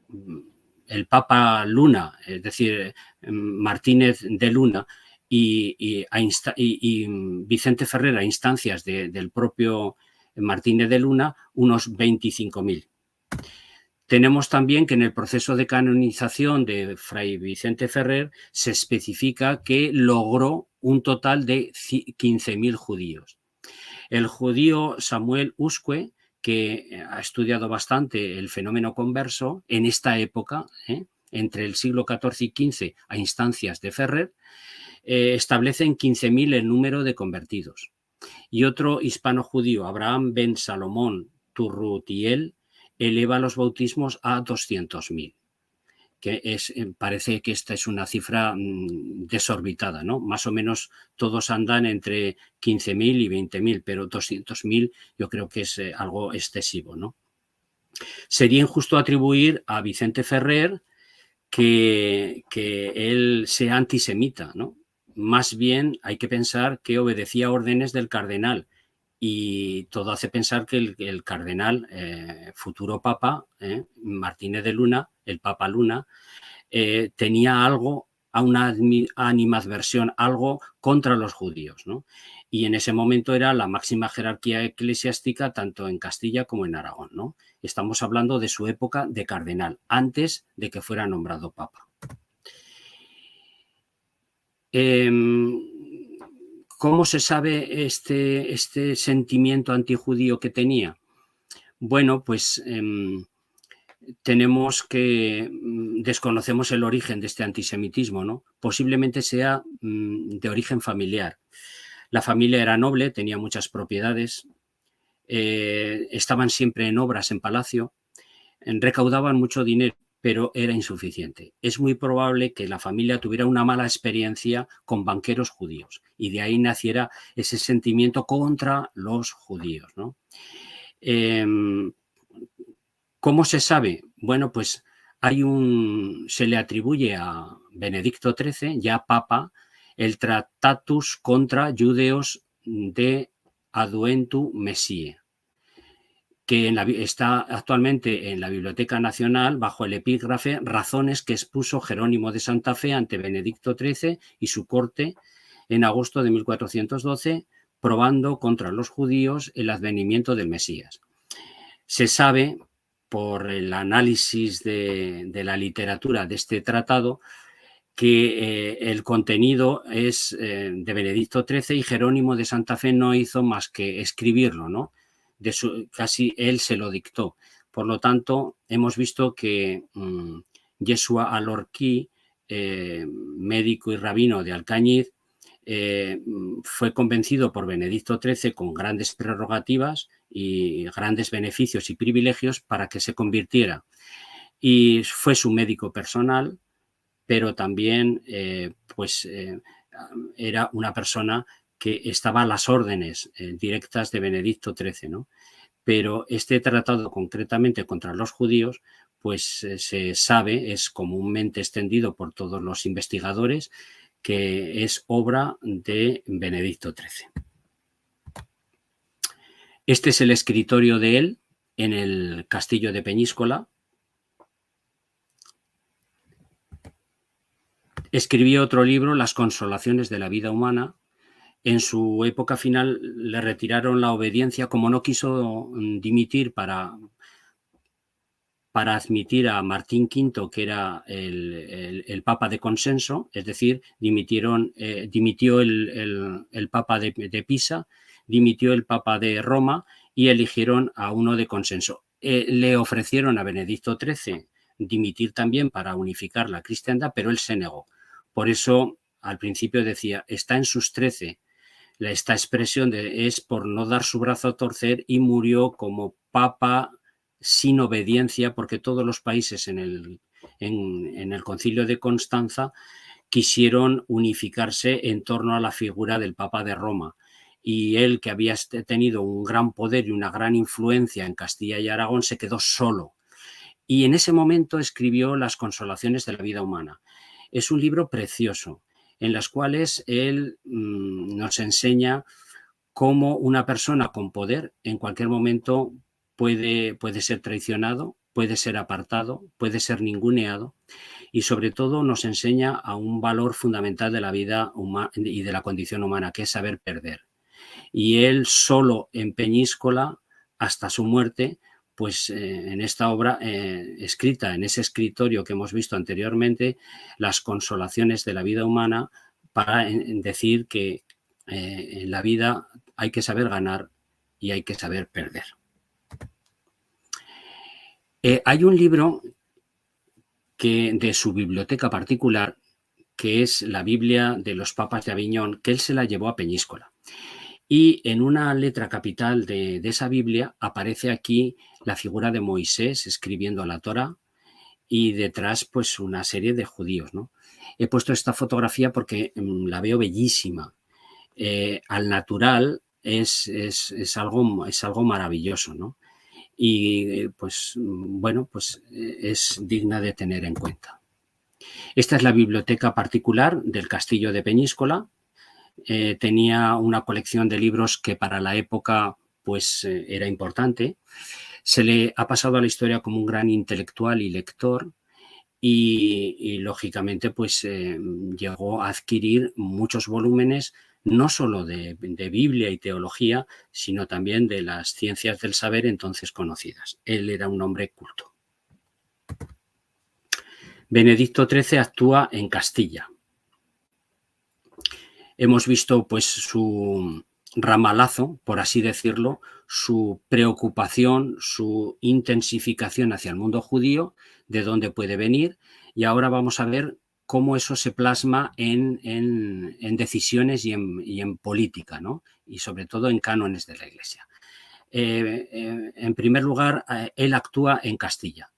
mm, el Papa Luna, es decir, eh, Martínez de Luna, y, y a insta-, y, y, mm, Vicente Ferrer a instancias de, del propio Martínez de Luna, unos veinticinco mil. Tenemos también que en el proceso de canonización de Fray Vicente Ferrer se especifica que logró un total de ci-, quince mil judíos. El judío Samuel Usque, que, eh, ha estudiado bastante el fenómeno converso en esta época, ¿eh?, entre el siglo catorce y quince, a instancias de Ferrer, eh, establece en quince mil el número de convertidos. Y otro hispano-judío, Abraham ben Salomón Turrutiel, eleva los bautismos a doscientos mil, que es, eh, parece que esta es una cifra, mm, desorbitada, ¿no? Más o menos todos andan entre quince mil y veinte mil, pero doscientos mil yo creo que es, eh, algo excesivo, ¿no? Sería injusto atribuir a Vicente Ferrer que, que él sea antisemita, ¿no? Más bien hay que pensar que obedecía órdenes del cardenal, y todo hace pensar que el, el cardenal, eh, futuro papa, eh, Martínez de Luna, el Papa Luna, eh, tenía algo, a una admi-, animadversión, algo contra los judíos, ¿no? Y en ese momento era la máxima jerarquía eclesiástica tanto en Castilla como en Aragón, ¿no? Estamos hablando de su época de cardenal, antes de que fuera nombrado papa. Em, ¿cómo se sabe este, este sentimiento antijudío que tenía? Bueno, pues, em, tenemos que, mm, desconocemos el origen de este antisemitismo, ¿no? Posiblemente sea, mm, de origen familiar. La familia era noble, tenía muchas propiedades, eh, estaban siempre en obras en palacio, recaudaban mucho dinero, pero era insuficiente. Es muy probable que la familia tuviera una mala experiencia con banqueros judíos, y de ahí naciera ese sentimiento contra los judíos, ¿no? Em, ¿cómo se sabe? Bueno, pues hay un, se le atribuye a Benedicto trece, ya papa, el Tractatus contra Judaeos de Adventu Messiae, que en la bi-, está actualmente en la Biblioteca Nacional bajo el epígrafe "Razones que expuso Jerónimo de Santa Fe ante Benedicto trece y su corte en agosto de mil cuatrocientos doce, probando contra los judíos el advenimiento del Mesías". Se sabe, por el análisis de, de la literatura de este tratado, que, eh, el contenido es, eh, de Benedicto trece, y Jerónimo de Santa Fe no hizo más que escribirlo, ¿no? de su, casi él se lo dictó. Por lo tanto, hemos visto que, mm, Yeshua Alorki, eh, médico y rabino de Alcañiz, eh, mm, fue convencido por Benedicto trece con grandes prerrogativas y grandes beneficios y privilegios para que se convirtiera. Y fue su médico personal, pero también, eh, pues, eh, era una persona que estaba a las órdenes, eh, directas de Benedicto trece, ¿no? Pero este tratado concretamente contra los judíos, pues, eh, se sabe, es comúnmente extendido por todos los investigadores, que es obra de Benedicto trece. Este es el escritorio de él en el castillo de Peñíscola. Escribió otro libro, Las consolaciones de la vida humana. En su época final le retiraron la obediencia, como no quiso, mm, dimitir para, para admitir a Martín quinto, que era el, el, el papa de consenso, es decir, dimitieron, eh, dimitió el, el, el papa de, de Pisa, dimitió el papa de Roma y eligieron a uno de consenso. Eh, le ofrecieron a Benedicto trece dimitir también para unificar la cristiandad, pero él se negó. Por eso, al principio decía, está en sus trece. La, esta expresión de, es por no dar su brazo a torcer, y murió como papa sin obediencia, porque todos los países en el, en, en el Concilio de Constanza quisieron unificarse en torno a la figura del Papa de Roma. Y él, que había este, tenido un gran poder y una gran influencia en Castilla y Aragón, se quedó solo. Y en ese momento escribió Las consolaciones de la vida humana. Es un libro precioso, en las cuales él, mm, nos enseña cómo una persona con poder en cualquier momento puede, puede ser traicionado, puede ser apartado, puede ser ninguneado, y sobre todo nos enseña a un valor fundamental de la vida huma-, y de la condición humana, que es saber perder. Y él solo en Peñíscola, hasta su muerte, pues, eh, en esta obra, eh, escrita en ese escritorio que hemos visto anteriormente, Las consolaciones de la vida humana, para en, en decir que, eh, en la vida hay que saber ganar y hay que saber perder. Eh, hay un libro que, de su biblioteca particular, que es la Biblia de los Papas de Aviñón, que él se la llevó a Peñíscola. Y en una letra capital de, de esa Biblia aparece aquí la figura de Moisés escribiendo la Torá y detrás, pues, una serie de judíos, ¿no? He puesto esta fotografía porque, mm, la veo bellísima. Eh, al natural es, es, es algo, es algo maravilloso, ¿no? Y, eh, pues, mm, bueno, pues, eh, es digna de tener en cuenta. Esta es la biblioteca particular del castillo de Peñíscola. Eh, tenía una colección de libros que para la época, pues, eh, era importante. Se le ha pasado a la historia como un gran intelectual y lector, y, y, lógicamente, pues, eh, llegó a adquirir muchos volúmenes, no solo de, de Biblia y teología, sino también de las ciencias del saber entonces conocidas. Él era un hombre culto. Benedicto trece actúa en Castilla. Hemos visto, pues, su ramalazo, por así decirlo, su preocupación, su intensificación hacia el mundo judío, de dónde puede venir, y ahora vamos a ver cómo eso se plasma en, en, en decisiones y en, y en política, ¿no? Y sobre todo en cánones de la Iglesia. Eh, eh, en primer lugar, eh, él actúa en Castilla.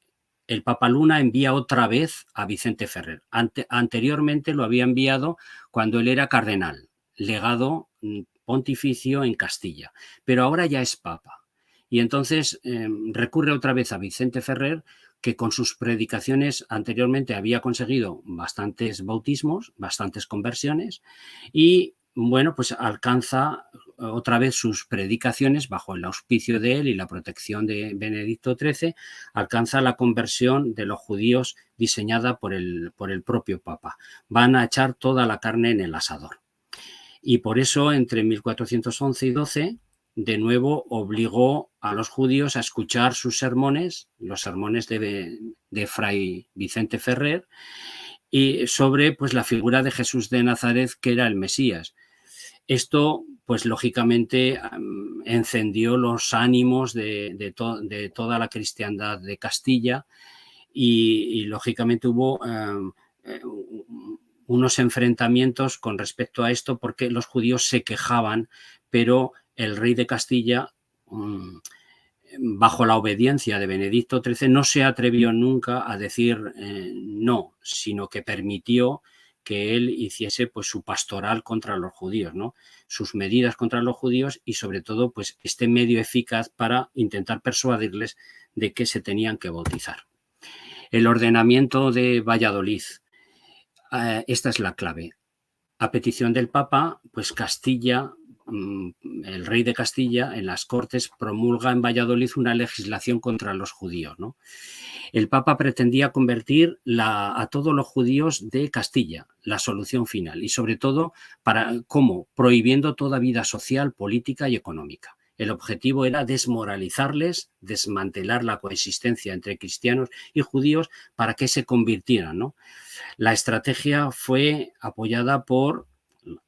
El Papa Luna envía otra vez a Vicente Ferrer. Ante-, anteriormente lo había enviado cuando él era cardenal, legado, mm, pontificio en Castilla, pero ahora ya es papa. Y entonces, em, recurre otra vez a Vicente Ferrer, que con sus predicaciones anteriormente había conseguido bastantes bautismos, bastantes conversiones, y, bueno, pues alcanza, eh, otra vez sus predicaciones bajo el auspicio de él y la protección de Benedicto trece, alcanza la conversión de los judíos diseñada por el, por el propio Papa. Van a echar toda la carne en el asador. Y por eso, entre mil cuatrocientos once y doce, de nuevo obligó a los judíos a escuchar sus sermones, los sermones de, de Fray Vicente Ferrer, y sobre, pues, la figura de Jesús de Nazaret, que era el Mesías. Esto, pues, lógicamente, am, encendio los ánimos de, de to-, de toda la cristiandad de Kastilla i, i, lógicamente, uvo, am, eh, u-, u-, unos enfrentamientos kon respekto a esto, porke los djudios se kejavan, pero el rey de Kastilla, mm, bajo la obediencia de Benedikto treze, no se atrevio nunka a dizir, eh, no, sino ke permitio ke el iziese, pues, su pastoral kontra los djudios, no? Sus medidas kontra los djudios i, sovre todo, pues, este medio efikaz para intentar persuadirles de ke se tenian ke bautizar. El ordenamiento de Valladolid. Eh, esta es la klave. A petizion del Papa, pues, Kastilla, mm, el rey de Kastilla, en las Cortes, promulga en Valladolid una lejislazion kontra los djudios, no? El Papa pretendia konvertir la, a todos los djudios de Kastilla, la soluzion final, i, sovre todo, para, komo? Proibiendo toda vida sozial, politika i ekonomika. El objetivo era desmoralizarles, desmantelar la koeksistensia entre kristianos i djudios para ke se konvirtieran, no? La estrategia fue apoyada por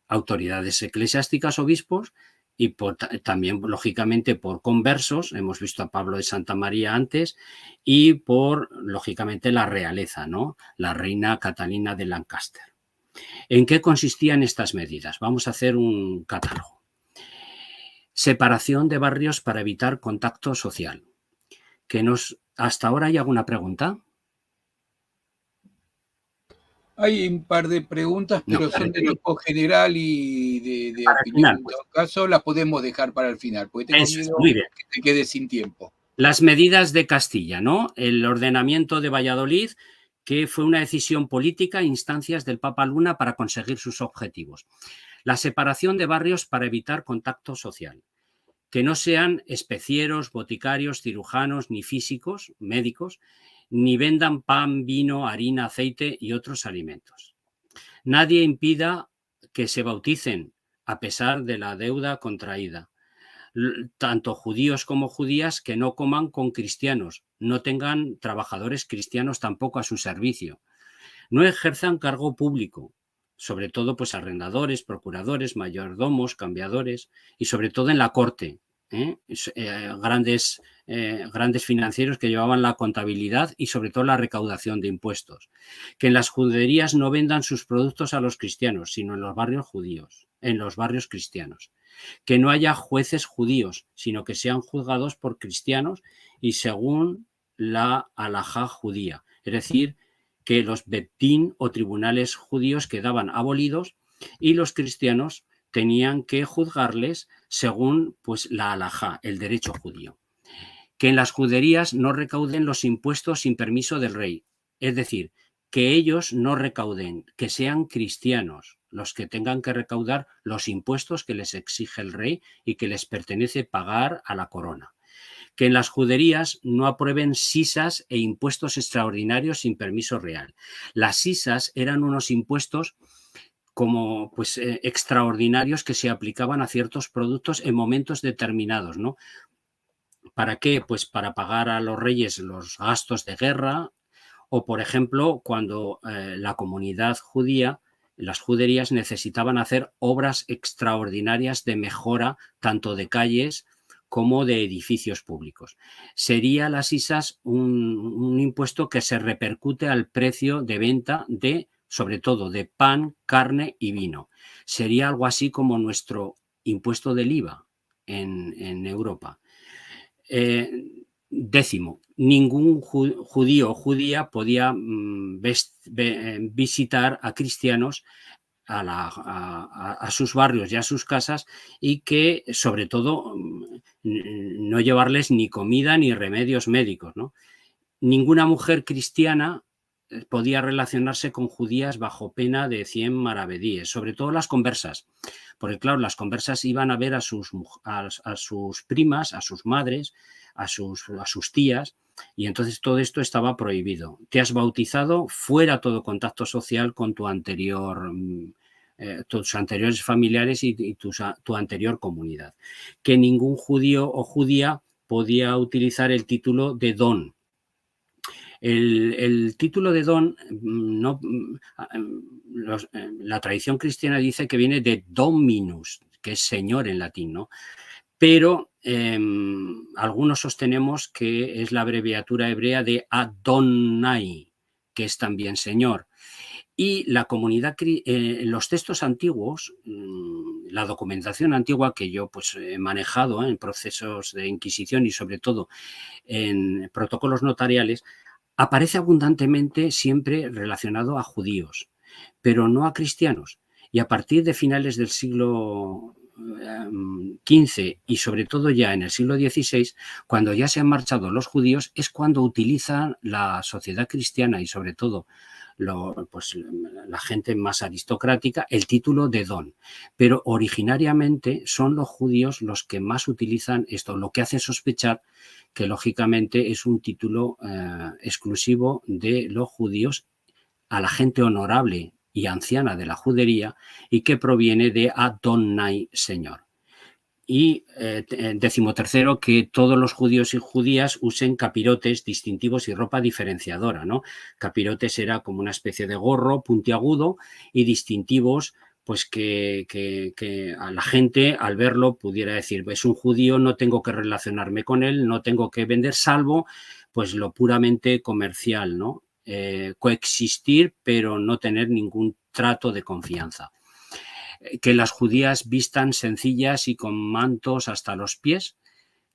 autoridades eklesiastikas, obispos, i por ta-, tambien, lógikamente, por konversos, emos visto a Pablo de Santa Maria antes, i por, lógikamente, la realeza, no? La reina Katarina de Lancaster. En ke konsistian estas medidas? Vamos a azer un katalgo. Separazion de barrios para evitar kontakto sozial. Ke nos, asta agora ay alguna pregunta? Ay un par de preguntas, no, pero son de tipo general i de, de opinion. Para el final, pues. En todo kaso, las podemos dezar para el final, porke tengo miedo ke te kedes sin tiempo. Las medidas de Kastilla, no? El ordenamiento de Valladolid, ke fue una decizion politika, instancias del Papa Luna para konsegir sus objetivos. La separazion de barrios para evitar kontakto sozial. Ke no sean especieros, botikarios, cirujanos, ni fizikos, medikos, ni vendan pan, vino, arina, azeite i otros alimentos. Nadie impida ke se bautizen a pesar de la deuda kontraida. L-, tanto djudios komo djudias ke no koman kon kristianos, no tengan trabajadores kristianos tampoko a su servicio. No ejerzan kargo publiko, sovre todo, pues, arrendadores, prokuradores, mayordomos, kambiadores, i sovre todo en la korte, eh? Es, eh, grandes, eh, grandes finansieros ke yevavan la kontabilidad i, sovre todo, la rekaudazion de impuestos. Ke en las djuderias no vendan sus produktos a los kristianos, sino en los barrios djudios, en los barrios kristianos. Ke no aya djuezes djudios, sino ke sean djuzgados por kristianos i segun la alahá djudia. Es dizir, ke los bet din o tribunales djudios kedavan abolidos i los kristianos tenian ke djuzgarles segun, pues, la alahá, el derecho djudio. Ke en las djuderias no rekauden los impuestos sin permiso del rey. Es dizir, ke eyos no rekauden, ke sean kristianos los ke tengan ke rekaudar los impuestos ke les eksije el rey i ke les pertenese pagar a la korona. Ke en las djuderias no aprueven sisas e impuestos ekstraordinarios sin permiso real. Las sisas eran unos impuestos komo, pues, eh, ekstraordinarios ke se aplikavan a siertos produktos en momentos determinados, no? Para ke? Pues para pagar a los reyes los gastos de gerra, o, por enshemplo, kuando, eh, la komunidad djudia, las djuderias nesesitavan azer obras ekstraordinarias de mejora tanto de kayes komo de edifisios publikos. Seria las sisas un, un impuesto ke se reperkute al prezio de venta de, sovre todo, de pan, karne i vino. Seria algo ansi komo nuestro impuesto del iva en, en Europa. Eh, dezimo, ningun dju-, djudio o djudia podia, mm, ves-, ve-, eh, vizitar a kristianos a la, a, a, a sus barrios i a sus kazas i ke, sovre todo, mm, n-, no yevarles ni komida ni remedios medikos, no? Ninguna mujer kristiana, eh, podia relazionarse kon djudias bajo pena de sien maravedíes, sovre todo las konversas. Porke, klaro, las konversas ivan a ver a sus muj-, a, a sus primas, a sus madres, a sus, a sus tias, i entonses todo esto estava proibido. Te has bautizado, fuera todo kontakto sozial kon tu anterior, mm, eh, tus anteriores familiares i, i tus a-, tu anterior komunidad. Ke ningun djudio o djudia podia utilizar el titulo de don. El, el titulo de don, mm, no, mm, a, em, los, em, la tradision kristiana dize ke viene de dominus, que es señor en latin, no? Pero, em, algunos sostenemos que es la abreviatura hebrea de Adonai, que es tambien señor. I la komunidad kri-, eh, los testos antiguos, mm, la dokumentasion antigua ke yo, pues, e manejado, eh, en prosesos de inkizisyon i, sovre todo, en protokolos notariales, aparese abundantemente siempre relasionado a djudios, pero no a kristianos. I a partir de finales del siglo, em, kinze i, sovre todo, ya en el siglo diziseis, kuando ya se han marchado los djudios, es kuando utiliza la sosiedad kristiana i, sovre todo, lo, pues, la djente mas aristokratika, el titulo de don. Pero orijinariamente son los djudios los ke mas utilizan esto, lo ke aze sospechar ke, lojikamente, es un titulo, eh, eskluzivo de los djudios a la djente onorable i ansiana de la djuderia i ke proviene de Adonai, señor. I, eh, te-, eh, dezimotersero, ke todos los djudios i djudias usen kapirotes distintivos i ropa diferensiadora, no? Kapirotes era komo una especie de gorro puntiagudo i distintivos, pues, ke, ke, ke a la djente, al verlo, pudiera dizir: "Es un djudio, no tengo ke relasionarme kon el, no tengo ke vender, salvo, pues, lo puramente komersial", no? Eh, koeksistir, pero no tener ningun trato de konfiansa. Eh, ke las djudias vistan sensiyas i kon mantos asta los pies,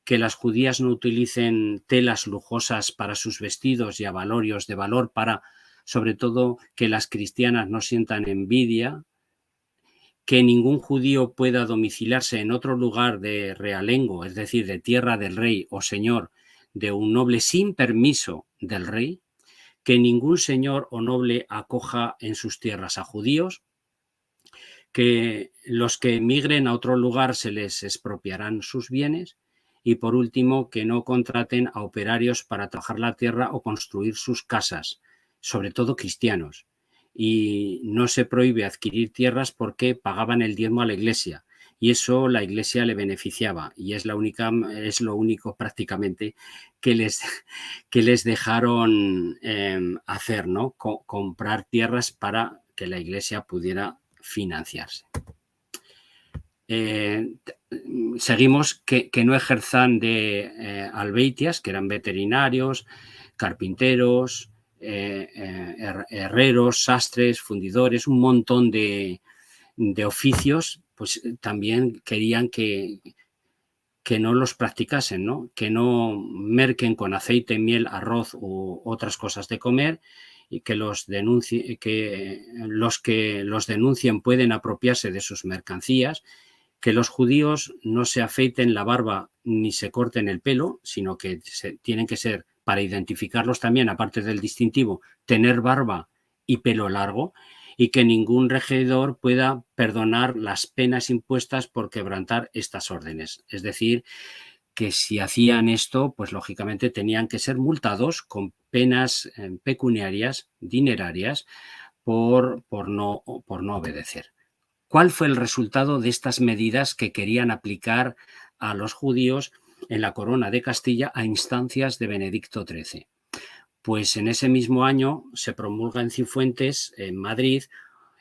ke las djudias no utilizen telas lujozas para sus vestidos i abalorios de valor para, sovre todo, ke las kristianas no sientan envidia, ke ningun djudio pueda domisiliarse en otro lugar de realengo, es dizir, de tierra del rey o señor de un noble sin permiso del rey, ke ningun señor o noble akoja en sus tierras a djudios, ke los ke emigren a otro lugar se les espropiaran sus bienes, i, por ultimo, ke no kontraten a operarios para trabajar la tierra o konstruir sus kazas, sovre todo kristianos. I no se proive adkirir tierras porke pagavan el diezmo a la iglesia, i eso la iglesia le benefisiava, i es la unika, es lo uniko praktikamente ke les, ke les dejaron, em, azer, no? Ko-, konprar tierras para ke la iglesia pudiera finansiarse. Eh, t-, seguimos ke, ke no ejerzan de, eh, albeitias, ke eran veterinarios, karpinteros, eh, eh, her-, herreros, sastres, fundidores, un monton de, de ofisios, pues, eh, tambien kerian ke, ke no los praktikasen, no? Ke no merken kon azeite, miel, arroz u otras kozas de komer, i ke los denunci-, ke los ke los denuncien pueden apropiarse de sus merkansias, ke los djudios no se afeiten la barba ni se korten el pelo, sino ke se, tienen ke ser, para identifikarlos tambien, aparte del distintivo, tener barba i pelo largo, i ke ningun rejidor pueda perdonar las penas impuestas por kebrantar estas ordenes. Es dizir, ke si azian esto, pues, lojikamente, tenian ke ser multados kon penas, eh, pekuniarias, dinerarias, por, por no, por no obedeser. Kual fue el rezultado de estas medidas ke kerian aplikar a los djudios en la Korona de Kastiya a instansias de Benedikto treze? Pues en ese mizmo anyo se promulga en Cifuentes, en Madrid,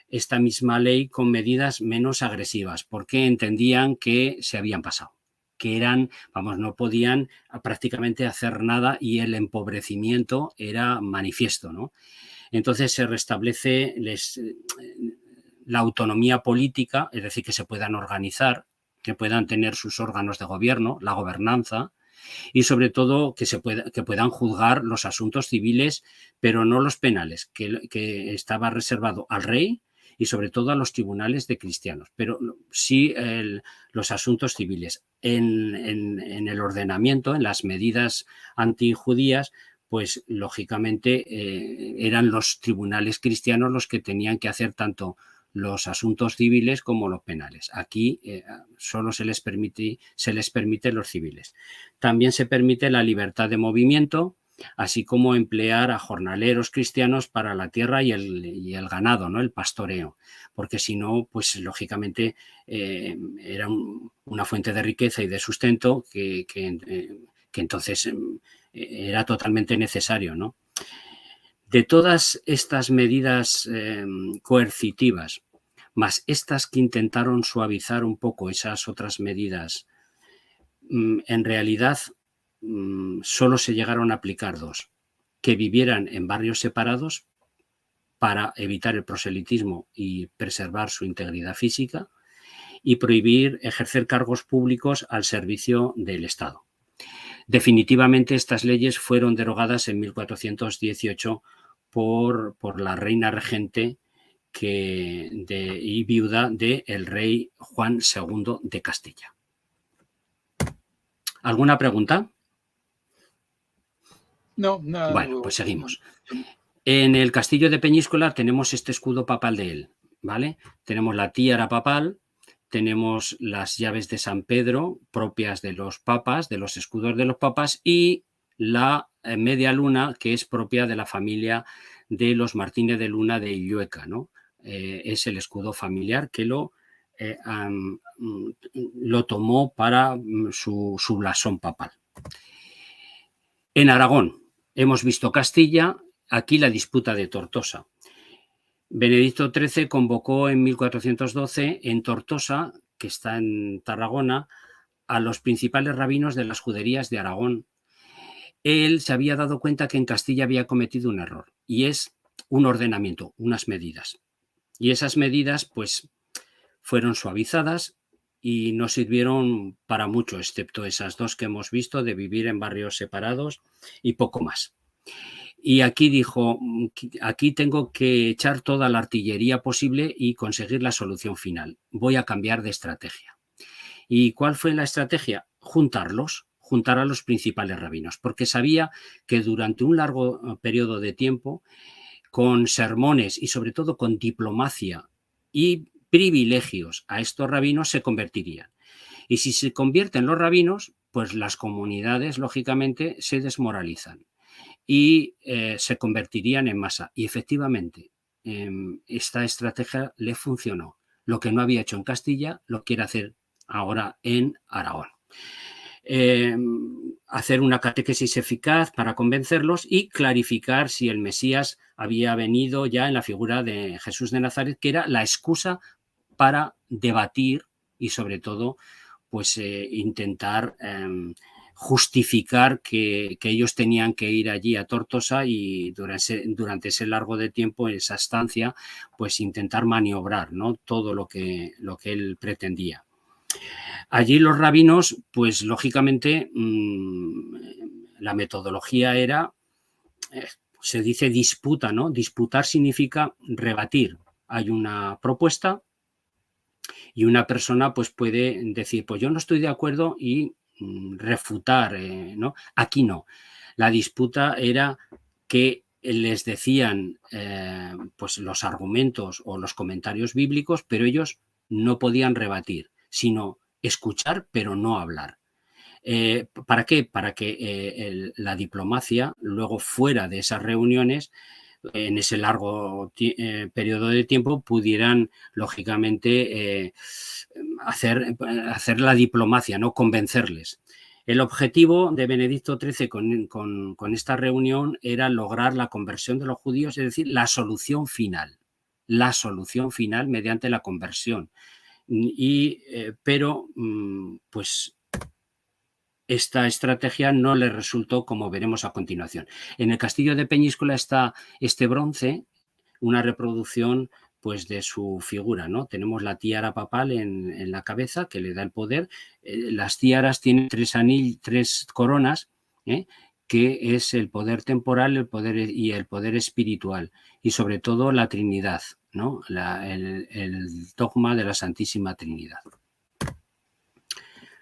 esta mizma ley kon medidas menos agresivas, porke entendian ke se avian pasao, ke eran, vamos, no podian, a, praktikamente azer nada i el empobresimiento era manifiesto, no? Entonces se restablese les, eh, la autonomia politika, es dizir, ke se puedan organizar, ke puedan tener sus organos de govierno, la governansa, i sovre todo ke se pueda, ke puedan juzgar los asuntos siviles, pero no los penales, ke, ke estava reservado al rey i sovre todo a los tribunales de kristianos, pero si el, los asuntos siviles. En, en, en el ordenamiento, en las medidas antijudias, pues, lojikamente, eh, eran los tribunales kristianos los ke tenian ke azer tanto los asuntos siviles komo los penales. Aki, eh, solo se les permiti-, se les permite los siviles. Tambien se permite la libertad de movimiento, ansi komo emplear a jornaleros kristianos para la tierra i el, i el ganado, no? El pastoreo. Porke si no, pues, lojikamente, eh, era un, una fuente de rikeza i de sustento ke, ke, eh, ke entonses, em, era totalmente nesesario, no? De todas estas medidas, em, koersitivas, mas estas ke intentaron suavizar un poko esas otras medidas, mm, en realidad, mm, solo se yegaron a aplicar dos: ke bivieran en barrios separados para evitar el proselitizmo i preservar su integridad fizika, i proibir ejercer kargos publikos al servicio del Estado. Definitivamente, estas leyes fueron derogadas en mil kuatrosientos dieziocho por, por la reina rejente ke, de, i viuda de el rey Juan segundo de Kastiya. Alguna pregunta? No, nada Bueno, nuevo. Pues seguimos. En el kastilyo de Peñiskola tenemos este eskudo papal de el, vale? Tenemos la tiara papal, tenemos las yaves de San Pedro, propias de los papas, de los eskudos de los papas, i la, eh, media luna, ke es propia de la familia de los Martinez de Luna de Illueca, no? Eh, es el eskudo familiar ke lo, eh, am, mm, lo tomo para, mm, su, su blason papal. En Aragon, emos visto Kastiya, aki la disputa de Tortosa. Benedikto treze konvoko en mil kuatrosientos doze en Tortosa, ke esta en Tarragona, a los prinsipales rabinos de las juderias de Aragon. El se avia dado kuenta ke en Kastiya avia kometido un error, i es un ordenamiento, unas medidas. I esas medidas, pues, fueron suavizadas i no sirvieron para mucho, esepto esas dos ke emos visto, de bivir en barrios separados i poko mas. I aki dijo: "Mm, ki-, aki tengo ke echar toda la artilleria posivle i konsegir la solusion final. Vo a kambiar de estrategia". I kual fue la estrategia? Juntarlos, juntar a los prinsipales rabinos, porke savia ke durante un largo, eh, periodo de tiempo, kon sermones i, sovre todo, kon diplomasia i privilejios a estos rabinos se konvertirian. I si se konvierten los rabinos, pues las komunidades, lojikamente, se desmoralizan i, eh, se konvertirian en masa. I efektivamente, em, esta estrategia le funsiono. Lo ke no avia echo en Kastiya, lo kiere azer agora en Aragon. Em, azer una katekesis efikaz para konvenserlos i klarifikar si el Mesias avia venido ya en la figura de Jesús de Nazaret, ke era la eskusa para debatir i, sovre todo, pues, eh, intentar, em, justifikar ke, ke eyos tenian ke ir ayi a Tortosa i durante, durante ese largo de tiempo, esa estansia, pues, intentar maniovrar, no, todo lo ke, lo ke el pretendia. Ayi los rabinos, pues, lojikamente, mm, la metodolojia era, eh, se dize disputa, no? Disputar signifika rebatir. Ay una propuesta i una persona, pues, puede dizir: "Pues yo no esto de akuerdo", i, mm, refutar, eh, no? Aki no. La disputa era ke les decian, eh, pues, los argumentos o los komentarios biblikos, pero eyos no podian rebatir, sino eskuchar, pero no avlar. Eh, para ke? Para ke, eh, el, la diplomasia, luego, fuera de esas reuniones, en ese largo ti-, eh, periodo de tiempo, pudieran, lojikamente, eh, azer, azer la diplomasia, no, konvenserles. El objetivo de Benedikto treze kon, kon, kon esta reunion era lograr la konversion de los djudios, es dizir, la solusion final. La solusion final mediante la konversion. I, eh, pero, mm, pues, esta estrategia no le resulto, komo veremos a kontinuasion. En el kastilyo de Peñiskola esta este bronze, una reproduksion, pues, de su figura, no? Tenemos la tiara papal en, en la kaveza, ke le da el poder. Eh, las tiaras tienen tres aniy-, tres koronas, eh, ke es el poder temporal, el poder e-, i el poder espiritual, i sovre todo la Trinidad, no? La, el, el dogma de la Santisima Trinidad.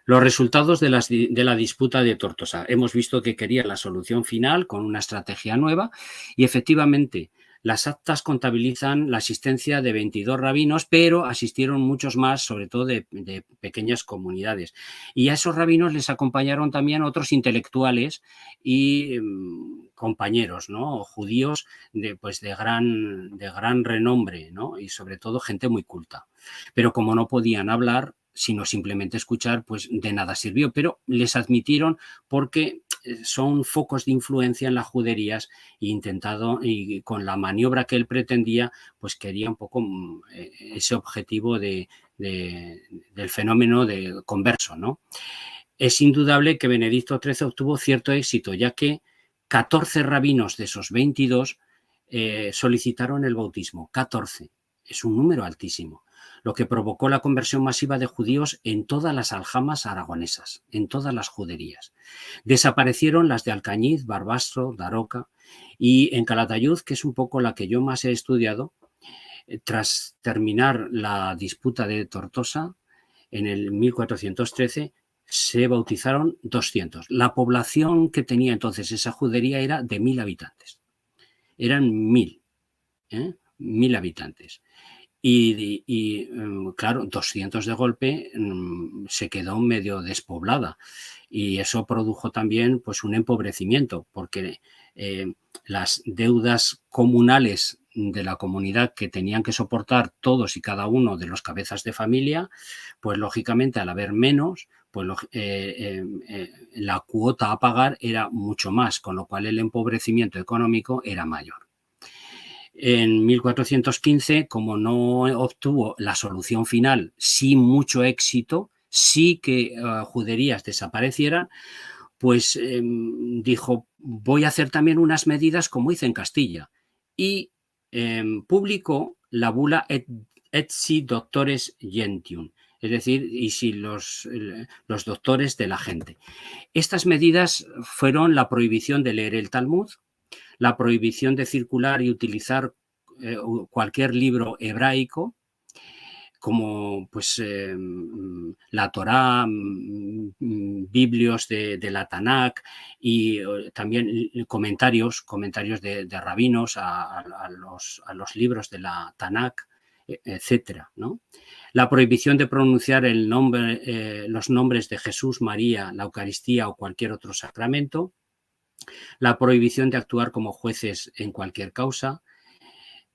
Los resultados de las di-, de la disputa de Tortosa. Emos visto ke kerian la solusion final kon una estrategia nueva i, efektivamente, las aktas kontabilizan la asistensia de ventidos rabinos, pero asistieron muchos mas, sovre todo de, de pekenyas komunidades. I a esos rabinos les akompañaron tambien otros intelektuales i, em, kompanyeros, no? Djudios de, pues, de gran, de gran renombre, no? I sovre todo djente muy kulta. Pero komo no podian avlar, sino simplemente eskuchar, pues, de nada sirvio. Pero les admitieron porke eh, son focos de influencia en las juderías, e intentado, y con la maniobra que él pretendía, pues quería un poco, mm, eh, ese objetivo de, de, del fenómeno de converso, ¿no? Es indudable que Benedicto trece obtuvo cierto éxito, ya que catorce rabinos de esos veintidós, eh, solicitaron el bautismo, catorce. Es un número altísimo, lo que provocó la conversión masiva de judíos en todas las aljamas aragonesas, en todas las juderías. Desaparecieron las de Alcañiz, Barbastro, Daroca, y en Calatayud, que es un poco la que yo más he estudiado, eh, tras terminar la disputa de Tortosa, en el mil cuatrocientos trece, se bautizaron doscientos. La población que tenía entonces esa judería era de mil habitantes. Eran mil, ¿eh? Mil habitantes. Y, y, mm, claro, doscientos de golpe, mm, se quedó medio despoblada. Y eso produjo también, pues, un empobrecimiento, porque, eh, las deudas comunales de la comunidad que tenían que soportar todos y cada uno de los cabezas de familia, pues, lógicamente, al haber menos, pues, log-, eh, eh, eh, la cuota a pagar era mucho más, con lo cual el empobrecimiento económico era mayor. En mil cuatrocientos quince, como no obtuvo la solución final, sí mucho éxito, sí que, eh, juderías desaparecieran, pues, em, dijo: "Voy a hacer también unas medidas como hice en Castilla". Y, em, publicó la bula Et, Etsi Doctores Gentium, es decir, y si los, eh, los doctores de la gente. Estas medidas fueron la prohibición de leer el Talmud, la prohibición de circular y utilizar, eh, u-, cualquier libro hebraico, como, pues, eh, mm, la Torá, mm, mm, biblios de, de la Tanakh y, eh, también l-, comentarios, comentarios de, de rabinos a, a, a los, a los libros de la Tanakh, e-, etcétera, ¿no? La prohibición de pronunciar el nombre, eh, los nombres de Jesús, María, la Eucaristía o cualquier otro sacramento, la prohibición de actuar como jueces en cualquier causa,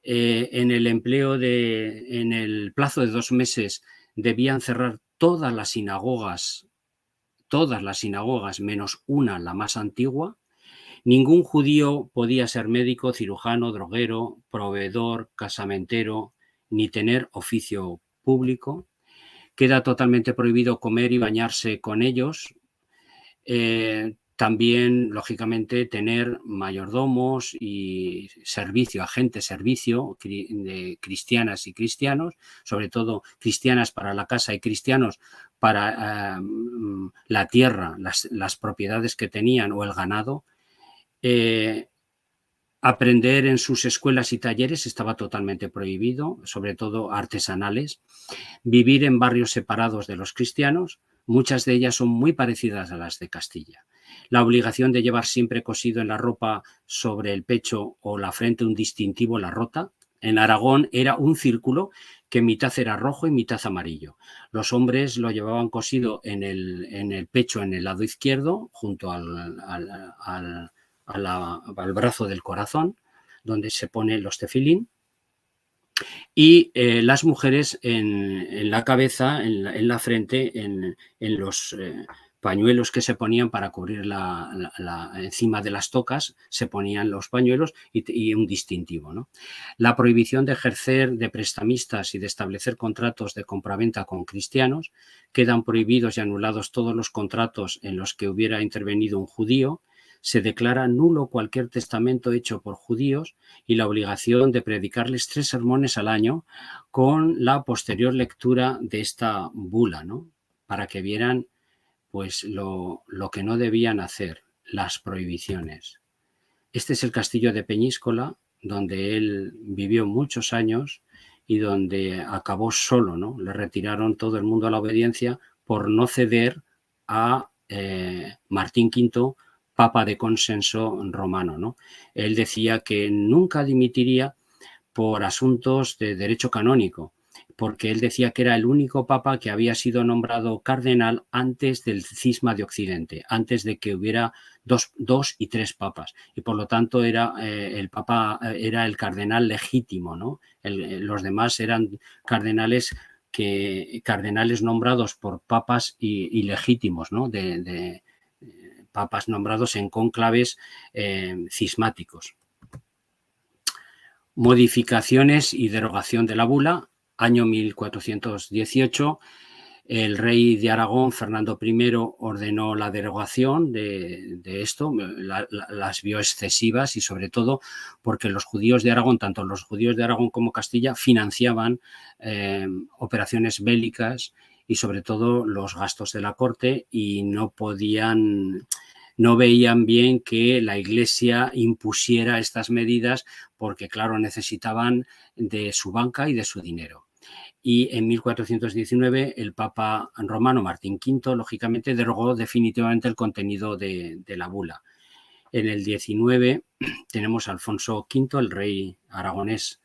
eh, en el empleo de, en el plazo de dos meses debían cerrar todas las sinagogas, todas las sinagogas menos una, la más antigua. Ningún judío podía ser médico, cirujano, droguero, proveedor, casamentero, ni tener oficio público. Queda totalmente prohibido comer y bañarse con ellos. Eh, también, lógicamente, tener mayordomos y servicio, agentes servicio, cri-, de cristianas y cristianos, sobre todo cristianas para la casa y cristianos para, eh, mm, la tierra, las, las propiedades que tenían o el ganado. Eh, aprender en sus escuelas y talleres estaba totalmente prohibido, sobre todo artesanales. Vivir en barrios separados de los cristianos, muchas de ellas son muy parecidas a las de Castilla. La obligación de llevar siempre cosido en la ropa sobre el pecho o la frente un distintivo, la rota. En Aragón era un círculo que mitad era rojo y mitad amarillo. Los hombres lo llevaban cosido en el, en el pecho, en el lado izquierdo, junto al, al, al, a la, al brazo del corazón, donde se ponen los tefilín, y, eh, las mujeres en, en la cabeza, en la, en la frente, en, en los, eh, pañuelos que se ponían para cubrir la, la, la, encima de las tocas, se ponían los pañuelos y, y un distintivo, ¿no? La prohibición de ejercer de prestamistas y de establecer contratos de compraventa con cristianos. Quedan prohibidos y anulados todos los contratos en los que hubiera intervenido un judío. Se declara nulo cualquier testamento hecho por judíos y la obligación de predicarles tres sermones al año con la posterior lectura de esta bula, ¿no? Para que vieran, pues, lo, lo que no debían hacer, las prohibiciones. Este es el castillo de Peñíscola, donde él vivió muchos años y donde acabó solo, ¿no? Le retiraron todo el mundo a la obediencia por no ceder a, eh, Martín quinto, papa de consenso romano, ¿no? Él decía que nunca dimitiría por asuntos de derecho canónico, porque él decía que era el único papa que había sido nombrado cardenal antes del cisma de Occidente, antes de que hubiera dos, dos y tres papas, y por lo tanto era, eh, el papa, eh, era el cardenal legítimo, ¿no? El, eh, los demás eran cardenales que, cardenales nombrados por papas i-, ilegítimos, ¿no? De, de, eh, papas nombrados en conclaves, eh, cismáticos. Modificaciones y derogación de la bula, año mil cuatrocientos dieciocho, el rey de Aragón, Fernando primero, ordenó la derogación de, de esto, la, la, las vio excesivas y sobre todo porque los judíos de Aragón, tanto los judíos de Aragón como Castilla, financiaban, eh, operaciones bélicas y sobre todo los gastos de la corte y no podían, no veían bien que la Iglesia impusiera estas medidas porque, claro, necesitaban de su banca y de su dinero. Y en mil cuatrocientos diecinueve el Papa romano Martín quinto, lógicamente, derogó definitivamente el contenido de, de la bula. En el diecinueve tenemos a Alfonso quinto, el rey aragonés,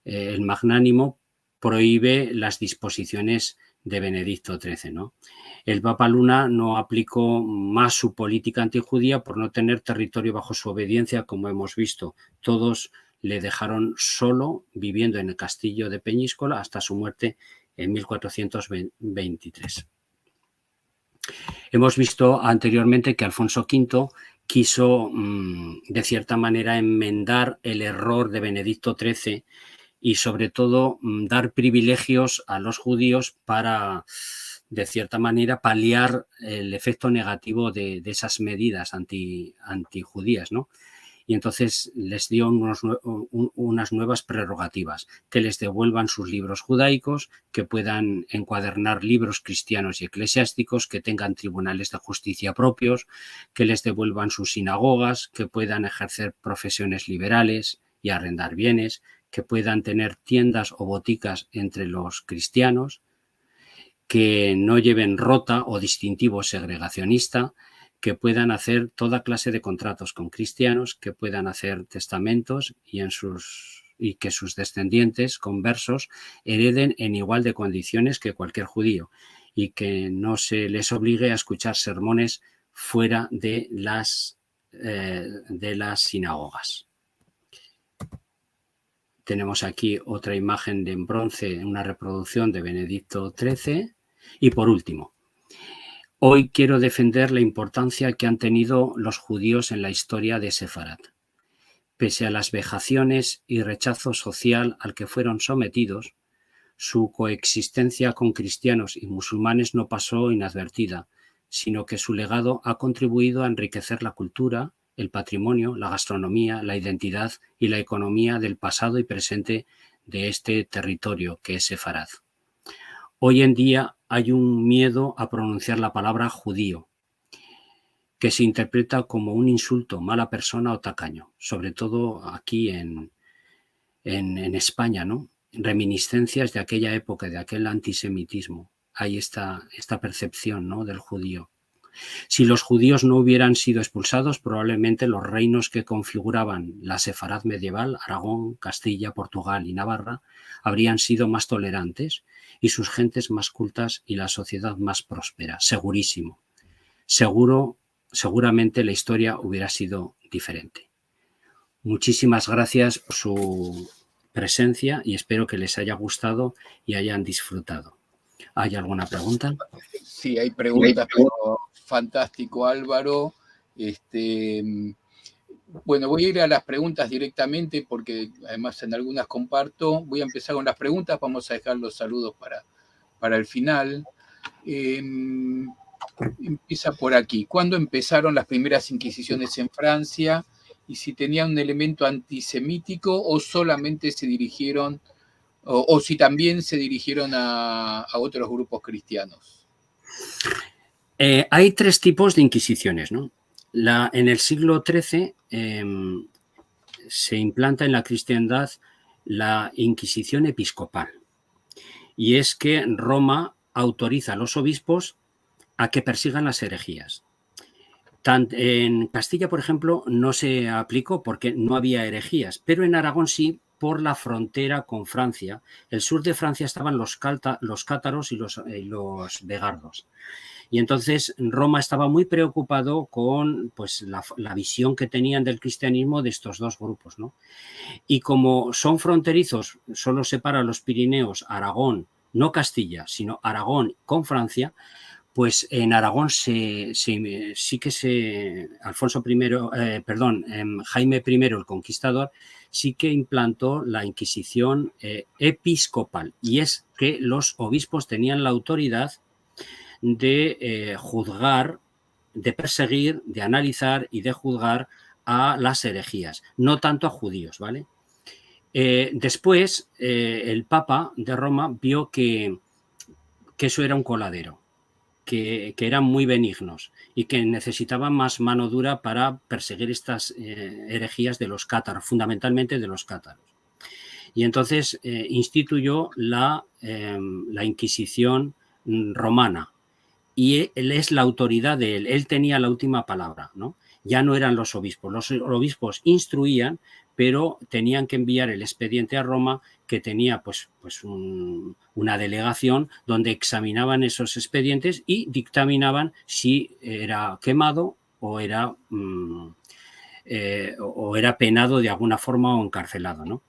eh, el magnánimo, prohíbe las disposiciones de Benedicto trece, ¿no? El Papa Luna no aplicó más su política antijudía por no tener territorio bajo su obediencia, como hemos visto. Todos le dejaron solo viviendo en el castillo de Peñíscola hasta su muerte en mil cuatrocientos veintitrés. Hemos visto anteriormente que Alfonso quinto quiso, mm, de cierta manera, enmendar el error de Benedicto trece y, sobre todo, mm, dar privilegios a los judíos para, de cierta manera, paliar el efecto negativo de, de esas medidas anti-, antijudías, ¿no? Y entonces les dio unos nue-, un-, unas nuevas prerrogativas, que les devuelvan sus libros judaicos, que puedan encuadernar libros cristianos y eclesiásticos, que tengan tribunales de justicia propios, que les devuelvan sus sinagogas, que puedan ejercer profesiones liberales y arrendar bienes, que puedan tener tiendas o boticas entre los cristianos, que no lleven rota o distintivo segregacionista, que puedan hacer toda clase de contratos con cristianos, que puedan hacer testamentos y en sus, y que sus descendientes conversos hereden en igual de condiciones que cualquier judío, y que no se les obligue a escuchar sermones fuera de las, eh, de las sinagogas. Tenemos aquí otra imagen de en bronce, una reproducción de Benedicto trece. Y por último, hoy quiero defender la importancia que han tenido los judíos en la historia de Sefarad. Pese a las vejaciones y rechazo social al que fueron sometidos, su coexistencia con cristianos y musulmanes no pasó inadvertida, sino que su legado ha contribuido a enriquecer la cultura, el patrimonio, la gastronomía, la identidad y la economía del pasado y presente de este territorio que es Sefarad. Hoy en día hay un miedo a pronunciar la palabra judío, que se interpreta como un insulto, mala persona o tacaño, sobre todo aquí en, en, en España, ¿no? Reminiscencias de aquella época, de aquel antisemitismo. Hay esta, esta percepción, ¿no?, del judío. Si los judíos no hubieran sido expulsados, probablemente los reinos que configuraban la Sefarad medieval, Aragón, Castilla, Portugal y Navarra, habrían sido más tolerantes y sus gentes más cultas y la sociedad más próspera. Segurísimo. Seguro, seguramente la historia hubiera sido diferente. Muchísimas gracias por su presencia y espero que les haya gustado y hayan disfrutado. ¿Hay alguna pregunta? Sí, hay preguntas, pero fantástico, Alvaro. Este, mm, bueno, voy a ir a las preguntas directamente porque además en algunas comparto. Voy a empezar con las preguntas, vamos a dejar los saludos para, para el final. Em, empieza por aquí. ¿Cuándo empezaron las primeras inquisiciones en Francia? Y si tenía un elemento antisemítico o solamente se dirigieron, o, o si también se dirigieron a, a otros grupos cristianos. Eh, hay tres tipos de inquisiciones, ¿no? La, en el siglo trece, em, se implanta en la cristiandad la Inquisición episcopal. Y es que Roma autoriza a los obispos a que persigan las herejías. Tan-, en Castilla, por ejemplo, no se aplicó porque no había herejías, pero en Aragón sí, por la frontera con Francia. El sur de Francia estaban los calta-, los cátaros y los, eh, los begardos. Y entonces Roma estaba muy preocupado con, pues, la, la visión que tenían del cristianismo de estos dos grupos, ¿no? Y como son fronterizos, solo separa los Pirineos, Aragón, no Castilla, sino Aragón con Francia, Pues en Aragón se, se, sí que se, Alfonso primero, eh, perdón, em, Jaime primero el Conquistador, sí que implantó la Inquisición, eh, episcopal, y es que los obispos tenían la autoridad de, eh, juzgar, de perseguir, de analizar y de juzgar a las herejías, no tanto a judíos, ¿vale? Eh, después, eh, el Papa de Roma vio que, que eso era un coladero, que, que eran muy benignos y que necesitaban más mano dura para perseguir estas, eh, herejías de los cátaros, fundamentalmente de los cátaros. Y entonces, eh, instituyó la, em, la Inquisición, mm, romana. Y e-, él es la autoridad de él, él tenía la última palabra, ¿no? Ya no eran los obispos. Los obispos instruían, pero tenían que enviar el expediente a Roma, que tenía, pues, pues un, una delegación donde examinaban esos expedientes y dictaminaban si era quemado o era, mm, eh, o, o era penado de alguna forma o encarcelado, ¿no?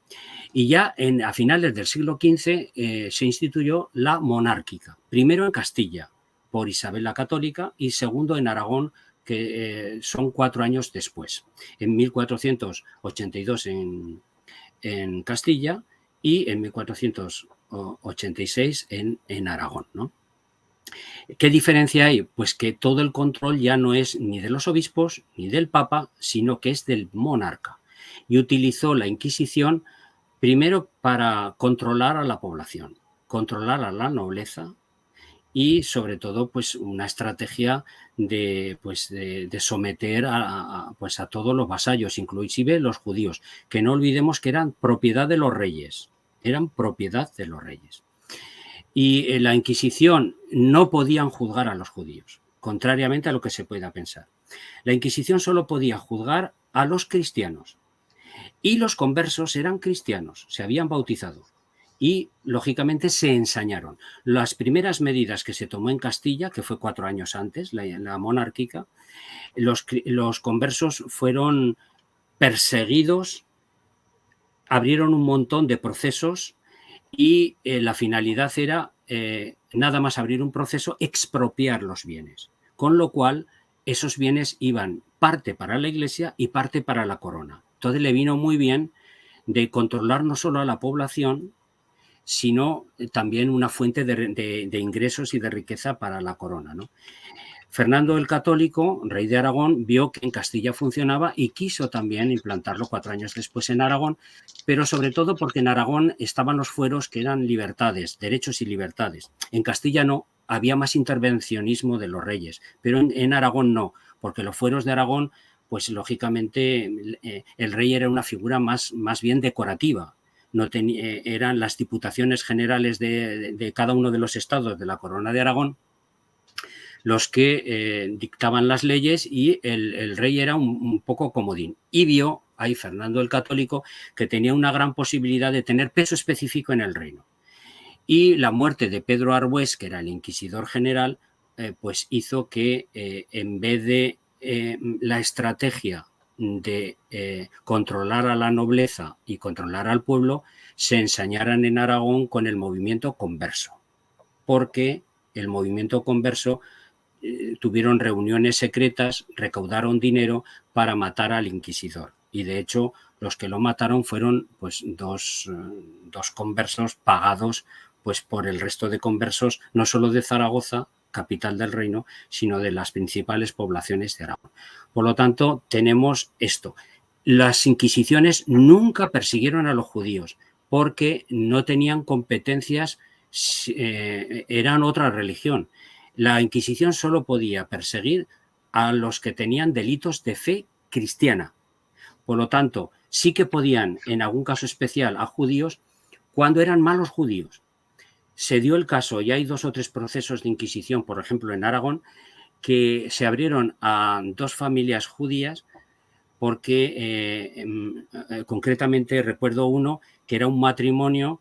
Y ya en, a finales del siglo quince, eh, se instituyó la monárquica, primero en Castilla, por Isabel la Católica, y segundo en Aragón, que, eh, son cuatro años después, en mil cuatrocientos ochenta y dos en, en Castilla y en mil cuatrocientos ochenta y seis en, en Aragón, ¿no? ¿Qué diferencia hay? Pues que todo el control ya no es ni de los obispos ni del Papa, sino que es del monarca. Y utilizó la Inquisición primero para controlar a la población, controlar a la nobleza y, sobre todo, pues, una estrategia de, pues, de, de someter a, a, pues, a todos los vasallos, inclusive los judíos, que no olvidemos que eran propiedad de los reyes, eran propiedad de los reyes. Y, eh, la Inquisición no podían juzgar a los judíos, contrariamente a lo que se pueda pensar. La Inquisición solo podía juzgar a los cristianos. Y los conversos eran cristianos, se habían bautizado. Y, lógicamente, se ensañaron. Las primeras medidas que se tomó en Castilla, que fue cuatro años antes, la, la monárquica, los cri-, los conversos fueron perseguidos, abrieron un montón de procesos y, eh, la finalidad era, eh, nada más abrir un proceso, expropiar los bienes. Con lo cual, esos bienes iban parte para la iglesia y parte para la corona. Entonces le vino muy bien de controlar no solo a la población, sino, eh, también una fuente de re-, de, de ingresos y de riqueza para la corona, ¿no? Fernando el Católico, rey de Aragón, vio que en Castilla funcionaba y quiso también implantarlo cuatro años después en Aragón, pero sobre todo porque en Aragón estaban los fueros, que eran libertades, derechos y libertades. En Castilla no, había más intervencionismo de los reyes, pero en, en Aragón no, porque los fueros de Aragón, pues lógicamente, eh, el rey era una figura más, más bien decorativa. No teni-, eh, eran las diputaciones generales de, de, de cada uno de los estados de la Corona de Aragón los que, eh, dictaban las leyes y el, el rey era un, un poco comodín. Y vio ahí Fernando el Católico que tenía una gran posibilidad de tener peso específico en el reino. Y la muerte de Pedro Arbués, que era el inquisidor general, eh, pues hizo que, eh, en vez de, eh, la estrategia de, eh, controlar a la nobleza y controlar al pueblo, se ensañaran en Aragón con el movimiento converso, porque el movimiento converso, eh, tuvieron reuniones secretas, recaudaron dinero para matar al inquisidor. Y de hecho, los que lo mataron fueron, pues, dos, eh, dos conversos pagados, pues, por el resto de conversos, no solo de Zaragoza, capital del reino, sino de las principales poblaciones de Aragón. Por lo tanto, tenemos esto. Las inquisiciones nunca persiguieron a los judíos porque no tenían competencias, eh, eran otra religión. La Inquisición solo podía perseguir a los que tenían delitos de fe cristiana. Por lo tanto, sí que podían, en algún caso especial, a judíos cuando eran malos judíos. Se dio el caso, y hay dos o tres procesos de inquisición, por ejemplo, en Aragón, que se abrieron a dos familias judías porque, eh, em, eh, concretamente recuerdo uno que era un matrimonio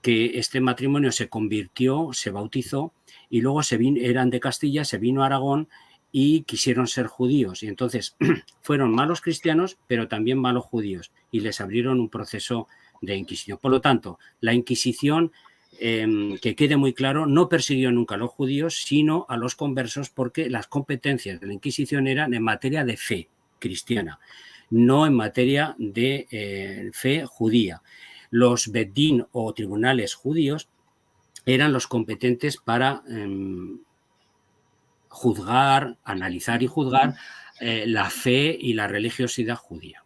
que este matrimonio se convirtió, se bautizó, y luego se vin-, eran de Castilla, se vino a Aragón y quisieron ser judíos. Y entonces fueron malos cristianos, pero también malos judíos, y les abrieron un proceso de inquisición. Por lo tanto, la Inquisición, em, que kede muy klaro, no persigió nunka a los djudios, sino a los konversos, porke las kompetensias de la Inkisizion eran en materia de fe kristiana, no en materia de, eh, fe djudia. Los beit din o tribunales djudios eran los kompetentes para, em, djuzgar, analizar i djuzgar, eh, la fe i la relijiozidad djudia.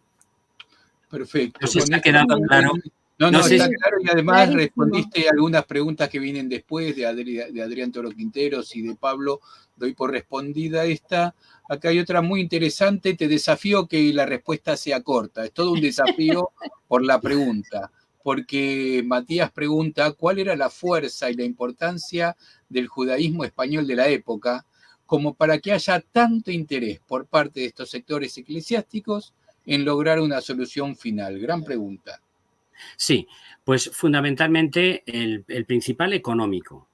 Perfekto. No se si esta ha kedado klaro. No, no, esta klaro i ademas respondiste algunas preguntas ke vienen despues de Adri-, de Adrian Toro Quinteros i de Pablo. Doi por respondida esta. Aka ay otra muy interesante. Te desafio ke la respuesta sea korta. Es todo un desafio por la pregunta. Porke Matias pregunta kual era la fuersa i la importansia del djudaizmo espanyol de la epoka komo para ke aya tanto interes por parte de estos sektores eklesiastikos en lograr una solusion final. Gran pregunta. Si, pues fundamentalmente el, el prinsipal ekonomiko.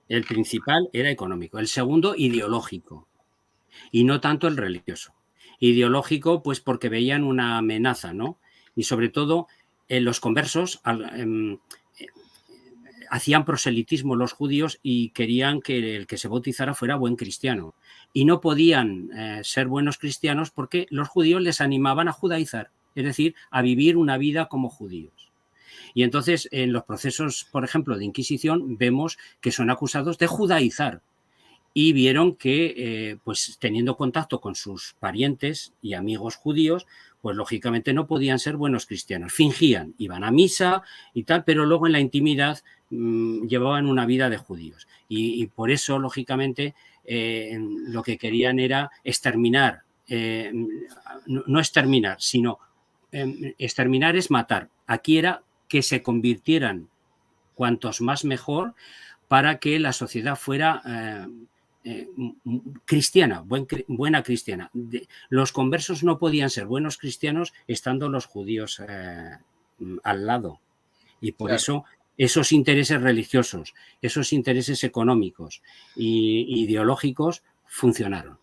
El prinsipal era ekonomiko. El segundo, ideolojiko. I no tanto el relijiozo. Ideolojiko, pues porke veian una amenaza, no? I sovre todo, eh, los konversos al-, em, eh, azian proselitizmo los djudios i kerian ke el ke se bautizara fuera buen kristiano. I no podian, eh, ser buenos kristianos porke los djudios les animavan a djudaizar, es dizir, a bivir una vida komo djudios. I entonses, en los prosesos, por enshemplo, de Inkisizion, vemos ke son akusados de djudaizar. I vieron ke, eh, pues, teniendo kontakto kon sus parientes i amigos djudios, pues, lojikamente no podian ser buenos kristianos. Finjian, ivan a misa i tal, pero luego en la intimidad, mm, yevavan una vida de djudios. I, i por eso, lojikamente, eh, lo ke kerian era esterminar, eh, no, no esterminar, sino, em, esterminar es matar. Aki era ke se konvirtieran kuantos mas mejor para ke la sosiedad fuera, eh, eh, m-, m-, kristiana, buen kri-, buena kristiana. De, los konversos no podian ser buenos kristianos estando los djudios, eh, m-, al lado. I por eso esos intereses relijiozos, esos intereses ekonomikos i ideolojikos funsionaron.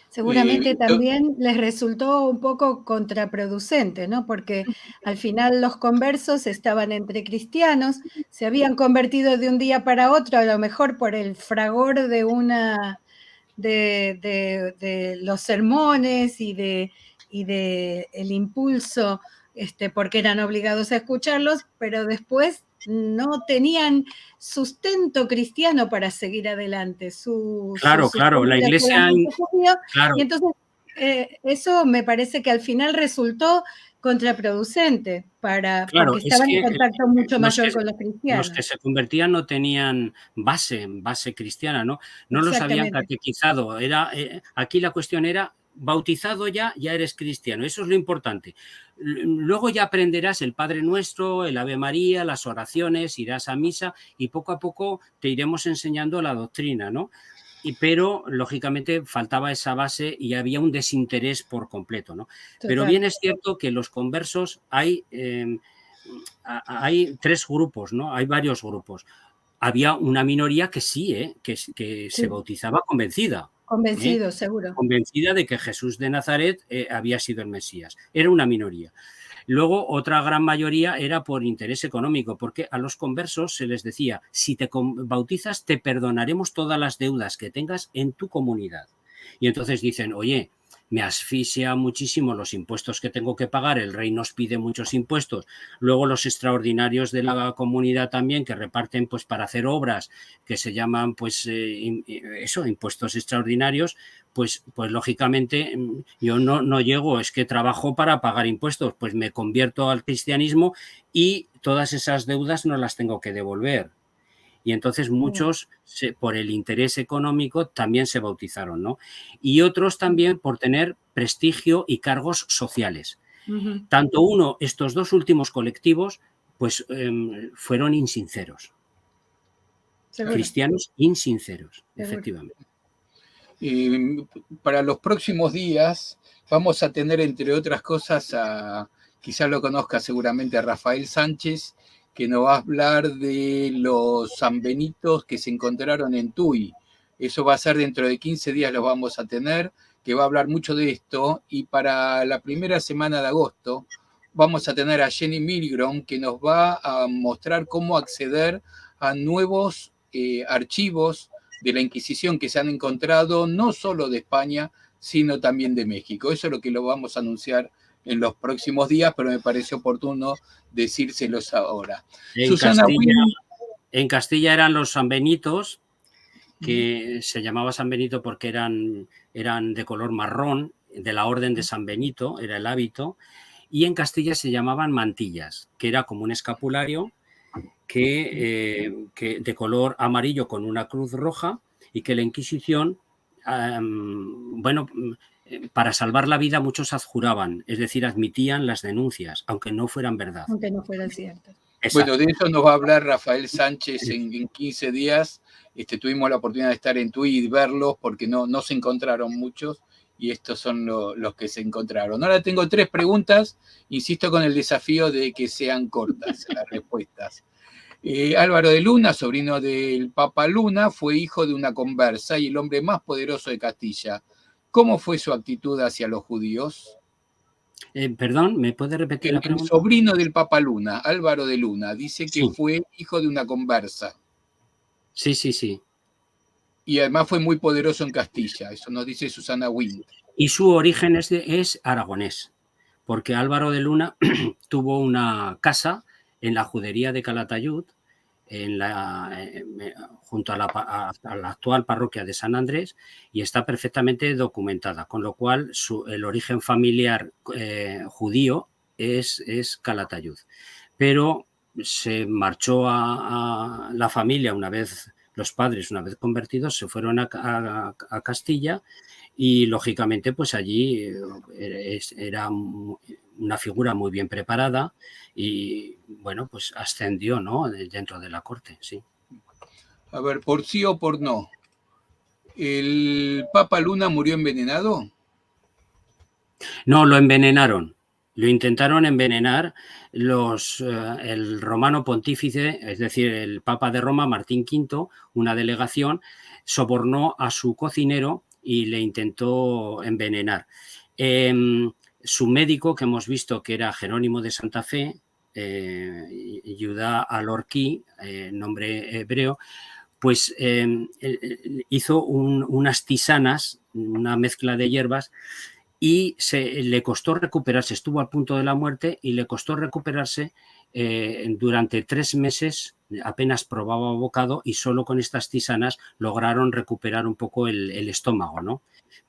Seguramente tambien les resulto un poko kontraprodusente, no? Porke al final los konversos estavan entre kristianos, se avian konvertido de un dia para otro, a lo mejor por el fragor de una, de, de, de los sermones i de, i de el impulso, este, porke eran obligados a eskucharlos, pero despues no tenian sustento kristiano para segir adelante. Su, su sustento era solamente djudio, i entonses, eh, eso me parese ke al final resulto kontraprodusente para, porke estavan en kontakto muncho mayor kon los kristianos. Los ke se konvertian no tenian baze, baze kristiana, no? No los avian katekizado. Era, eh, aki la kuestion era bautizado ya, ya eres kristiano. Eso es lo importante. L-, luego ya aprenderas el Padre Nuestro, el Ave María, las oraciones, iras a misa i poko a poko te iremos ensenyando la doktrina, no? I, pero, lojikamente, faltava esa baze i avia un desinteres por konpleto, no? Pero bien es sierto ke los konversos ay, em, a-, a-, ay tres grupos, no? Ay varios grupos. Avia una minoria ke si, eh, ke, ke se bautizava konvencida. Konvencida, eh, seguro. Konvencida de ke Jesús de Nazaret, eh, avia sido el Mesias. Era una minoria. Luego, otra gran mayoria era por interes ekonomiko, porke a los konversos se les dezia: "Si te kon-, bautizas, te perdonaremos todas las deudas ke tengas en tu komunidad". I entonses dizen: "Oye, me asfisia muchisimo los impuestos ke tengo ke pagar, el rey mos pide munchos impuestos, luego los estraordinarios de la komunidad tambien ke reparten, pues, para azer ovras ke se yaman, pues, eh, im-, eh, eso, impuestos estraordinarios, pues, pues, lojikamente, mm, yo no, no yego, es ke travajo para pagar impuestos, pues me konvierto al kristianizmo i todas esas deudas no las tengo ke devolver". I entonses munchos, se, por el interes ekonomiko, tambien se bautizaron, no? I otros tambien por tener prestigio i kargos sosiales. Tanto uno, estos dos ultimos kolektivos, pues, em, fueron insinseros. Seguro. Kristianos insinseros, efektivamente. I para los proksimos dias vamos a tener, entre otras kozas, a, kizas lo konozkas seguramente, a Rafael Sanchez, ke mos va a avlar de los sanbenitos ke se enkontraron en Tui. Eso va a ser dentro de kinze dias, lo vamos a tener, ke va a avlar muncho de esto. I para la primera semana de agosto vamos a tener a Jenny Milgrom, que nos va a mostrar cómo acceder a nuevos, eh, archivos de la Inquisición que se han encontrado, no solo de España, sino también de México. Eso es lo que lo vamos a anunciar en los próximos días, pero me pareció oportuno decírselos ahora. En Susana Castilla, Wynn. En Castilla eran los San Benitos, que se llamaba San Benito porque eran, eran de color marrón, de la Orden de San Benito, era el hábito, y en Castilla se llamaban mantillas, que era como un escapulario que, eh, que de color amarillo con una cruz roja, y que la Inquisición, em, bueno, mm, eh, para salvar la vida muchos adjuraban, es decir, admitían las denuncias, aunque no fueran verdad. Aunque no fueran ciertas. Exacto. Bueno, de eso nos va a hablar Rafael Sánchez en, en quince días. Este, tuvimos la oportunidad de estar en Tui y verlos porque no, no se encontraron muchos y estos son lo, los que se encontraron. Ahora tengo tres preguntas, insisto con el desafío de que sean cortas las respuestas. Eh, Álvaro de Luna, sobrino del Papa Luna, fue hijo de una conversa y el hombre más poderoso de Castilla. ¿Cómo fue su actitud hacia los judíos? Eh, perdón, ¿me puede repetir la pregunta? El, el sobrino del Papa Luna, Álvaro de Luna, dice que fue hijo de una conversa. Sí, sí, sí. Y además fue muy poderoso en Castilla, eso nos dice Susana Wynn. Y su origen es de, es aragonés, porque Álvaro de Luna tuvo una casa en la judería de Calatayud, en la, eh, eh, junto a la pa-, a, a la actual parroquia de San Andrés, y está perfectamente documentada, con lo cual su, el origen familiar, eh, judío es, es Calatayud. Pero se marchó a, a la familia una vez, los padres, una vez convertidos, se fueron a, a, a Castilla y, lógicamente, pues allí, eh, es, era mu-, una figura muy bien preparada y, bueno, pues ascendió, ¿no? De-, dentro de la corte, sí. A ver, por sí o por no. ¿El Papa Luna murió envenenado? No, lo envenenaron. Lo intentaron envenenar los, eh, el romano pontífice, es decir, el Papa de Roma, Martín quinto, una delegación, sobornó a su cocinero y le intentó envenenar. Em, su médico, que hemos visto que era Jerónimo de Santa Fe, eh, Yudá a-Lorquí, eh, nombre hebreo, pues, em, él, él hizo un, unas tisanas, una mezcla de hierbas, y se, le costó recuperarse, estuvo al punto de la muerte y le costó recuperarse, eh, durante tres meses, apenas probaba bocado y solo con estas tisanas lograron recuperar un poco el, el estómago, ¿no?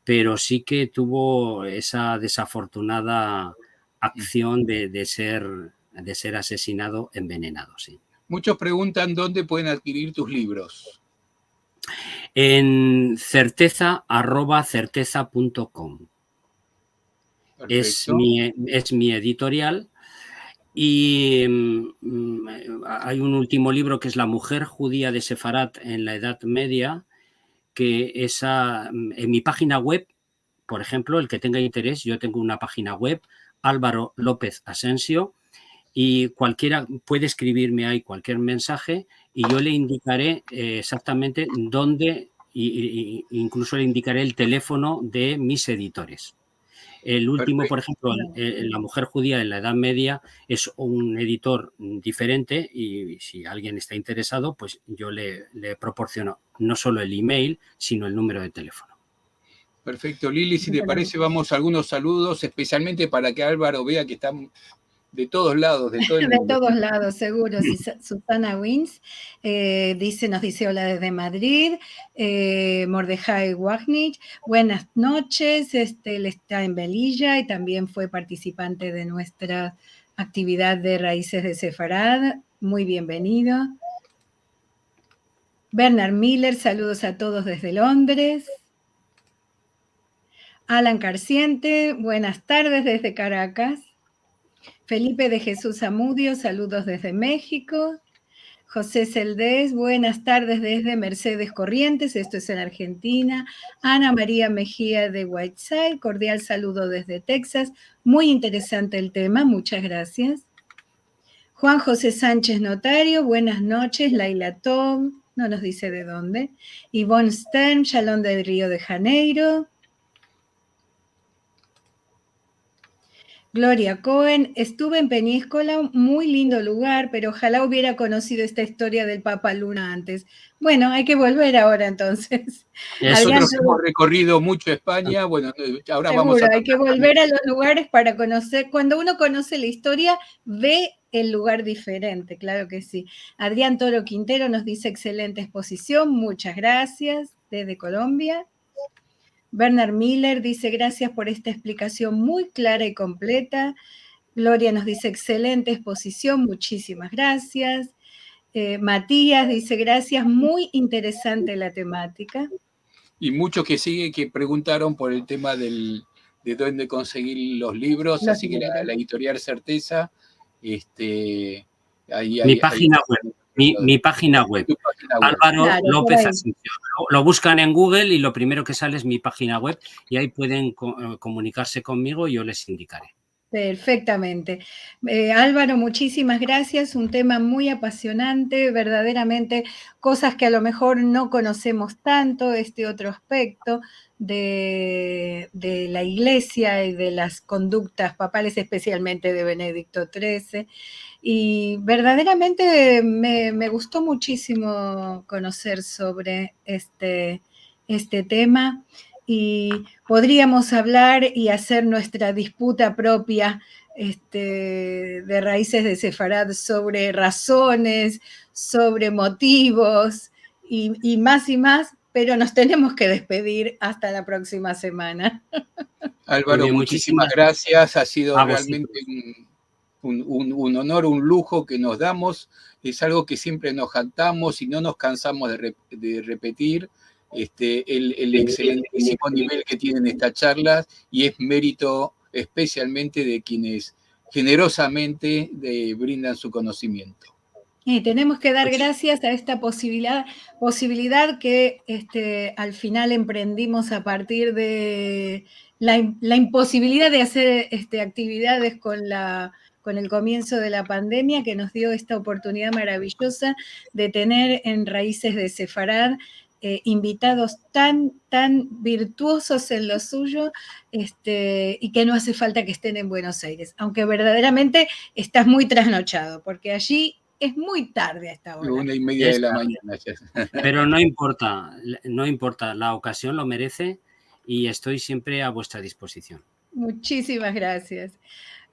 Pero sí que tuvo esa desafortunada acción de, de ser, de ser asesinado, envenenado, sí. Muchos preguntan dónde pueden adquirir tus libros. En certeza arroba certeza punto com. Es mi, es mi editorial. Y, mm, hay un último libro que es La mujer judía de Sefarad en la Edad Media, que esa, mm, en mi página web, por ejemplo, el que tenga interés, yo tengo una página web, Álvaro López Asensio, y cualquiera puede escribirme ahí cualquier mensaje y yo le indicaré, eh, exactamente dónde, y, y, y incluso le indicaré el teléfono de mis editores. El último, por ejemplo, eh, La mujer judía en la Edad Media es un editor diferente y si alguien está interesado, pues yo le, le proporciono no solo el email, sino el número de teléfono. Perfecto, Lili, si te parece, vamos a algunos saludos, especialmente para que Álvaro vea que están de todos lados, de todo el mundo. De todos lados, seguro. Sus-, Susana Wins, eh, dice, nos dice: "Hola desde Madrid". Eh, Mordejai Wagnich, buenas noches. Este, él está en Melilla y también fue participante de nuestra actividad de Raíces de Sefarad. Muy bienvenido. Bernard Miller, saludos a todos desde Londres. Alan Carciente, buenas tardes desde Caracas. Felipe de Jesús Zamudio, saludos desde México. José Celdés, buenas tardes desde Mercedes Corrientes, esto es en Argentina. Ana María Mejía de Whiteside, cordial saludo desde Texas. Muy interesante el tema, muchas gracias. Juan José Sánchez Notario, buenas noches, Laila Tov, no nos dice de dónde. Ivonne Stern, shalom de Río de Janeiro. Gloria Cohen, estuve en Peñíscola, muy lindo lugar, pero ojalá hubiera conocido esta historia del Papa Luna antes. Bueno, hay que volver ahora entonces. Nosotros hemos recorrido mucho España, bueno, ahora vamos a... Seguro, hay que volver a los lugares para conocer. Cuando uno conoce la historia, ve el lugar diferente, claro que sí. Adrián Toro Quintero nos dice: "Excelente exposición, muchas gracias", desde Colombia. Bernard Miller dice: "Gracias por esta explicación muy clara y completa". Gloria nos dice: "Excelente exposición, muchísimas gracias". Eh, Matías dice: "Gracias, muy interesante la temática". Y muchos que siguen que preguntaron por el tema del, de dónde conseguir los libros, así que la, la editorial Certeza, este, ahí, mi página web, mi, mi página web, Álvaro López Asensio. Lo, lo buscan en Google y lo primero que sale es mi página web y ahí pueden co-, eh, comunicarse conmigo y yo les indicaré. Perfectamente. Eh, Álvaro, muchísimas gracias. Un tema muy apasionante, verdaderamente cosas que a lo mejor no conocemos tanto, este otro aspecto de, de la Iglesia y de las conductas papales, especialmente de Benedicto trece. Y verdaderamente me, me gustó muchísimo conocer sobre este, este tema. Y podríamos hablar y hacer nuestra disputa propia, este, de Raíces de Sefarad sobre razones, sobre motivos y, y más y más, pero nos tenemos que despedir hasta la próxima semana. Álvaro, muy bien, muchísimas gracias. Ha sido realmente un, un, un, un honor, un lujo que nos damos. Es algo que siempre nos jactamos y no nos cansamos de re-, de repetir, este, el, el excelentísimo nivel que tienen estas charlas, y es mérito especialmente de quienes generosamente, eh, brindan su conocimiento. Y tenemos que dar gracias a esta posibilidad, posibilidad que, este, al final emprendimos a partir de la im-, la imposibilidad de hacer, este, actividades con la, con el comienzo de la pandemia, que nos dio esta oportunidad maravillosa de tener en Raíces de Sefarad, eh, invitados tan, tan virtuosos en lo suyo, este, y que no hace falta que estén en Buenos Aires, aunque verdaderamente estás muy trasnochado, porque allí es muy tarde a esta hora. Una y media de la mañana ya. Pero no importa, no importa, la ocasión lo merece y estoy siempre a vuestra disposición. Muchísimas gracias.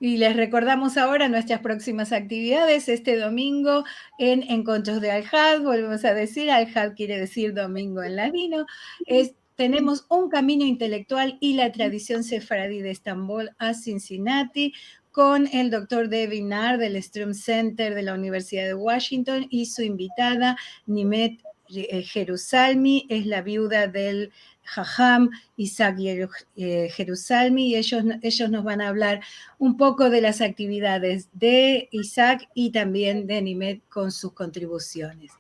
Y les recordamos ahora nuestras próximas actividades. Este domingo en Encontros de Alhad, volvemos a decir, Alhad quiere decir domingo en ladino, es, tenemos Un camino intelectual y la tradición sefaradí de Estambul a Cincinnati, con el doctor David Naar del Strum Center de la Universidad de Washington y su invitada Nimet, eh, Jerusalmi, es la viuda del Jajam Isaac Yeru-, eh, Jerusalmi, y ellos, ellos nos van a hablar un poco de las actividades de Isaac y también de Nimet con sus contribuciones.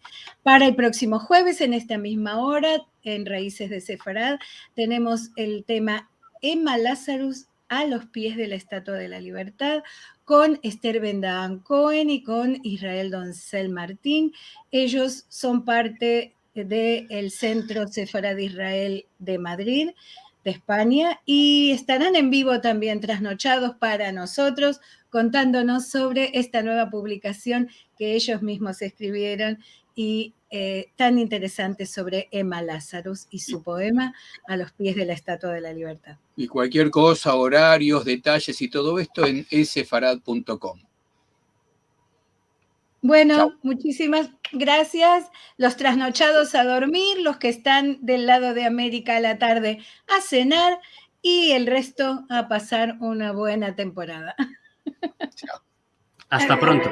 Para el próximo jueves, en esta misma hora, en Raíces de Sefarad, tenemos el tema Emma Lazarus a los pies de la Estatua de la Libertad, con Esther Ben Daan Cohen y con Israel Doncel Martín. Ellos son parte del Centro Sefarad Israel de Madrid, de España, y estarán en vivo también trasnochados para nosotros, contándonos sobre esta nueva publicación que ellos mismos escribieron y, eh, tan interesante sobre Emma Lazarus y su poema A los pies de la Estatua de la Libertad. Y cualquier cosa, horarios, detalles y todo esto en esefarad punto com. Bueno, muchísimas gracias. Los trasnochados a dormir, los que están del lado de América a la tarde a cenar y el resto a pasar una buena temporada. Chao. Hasta pronto.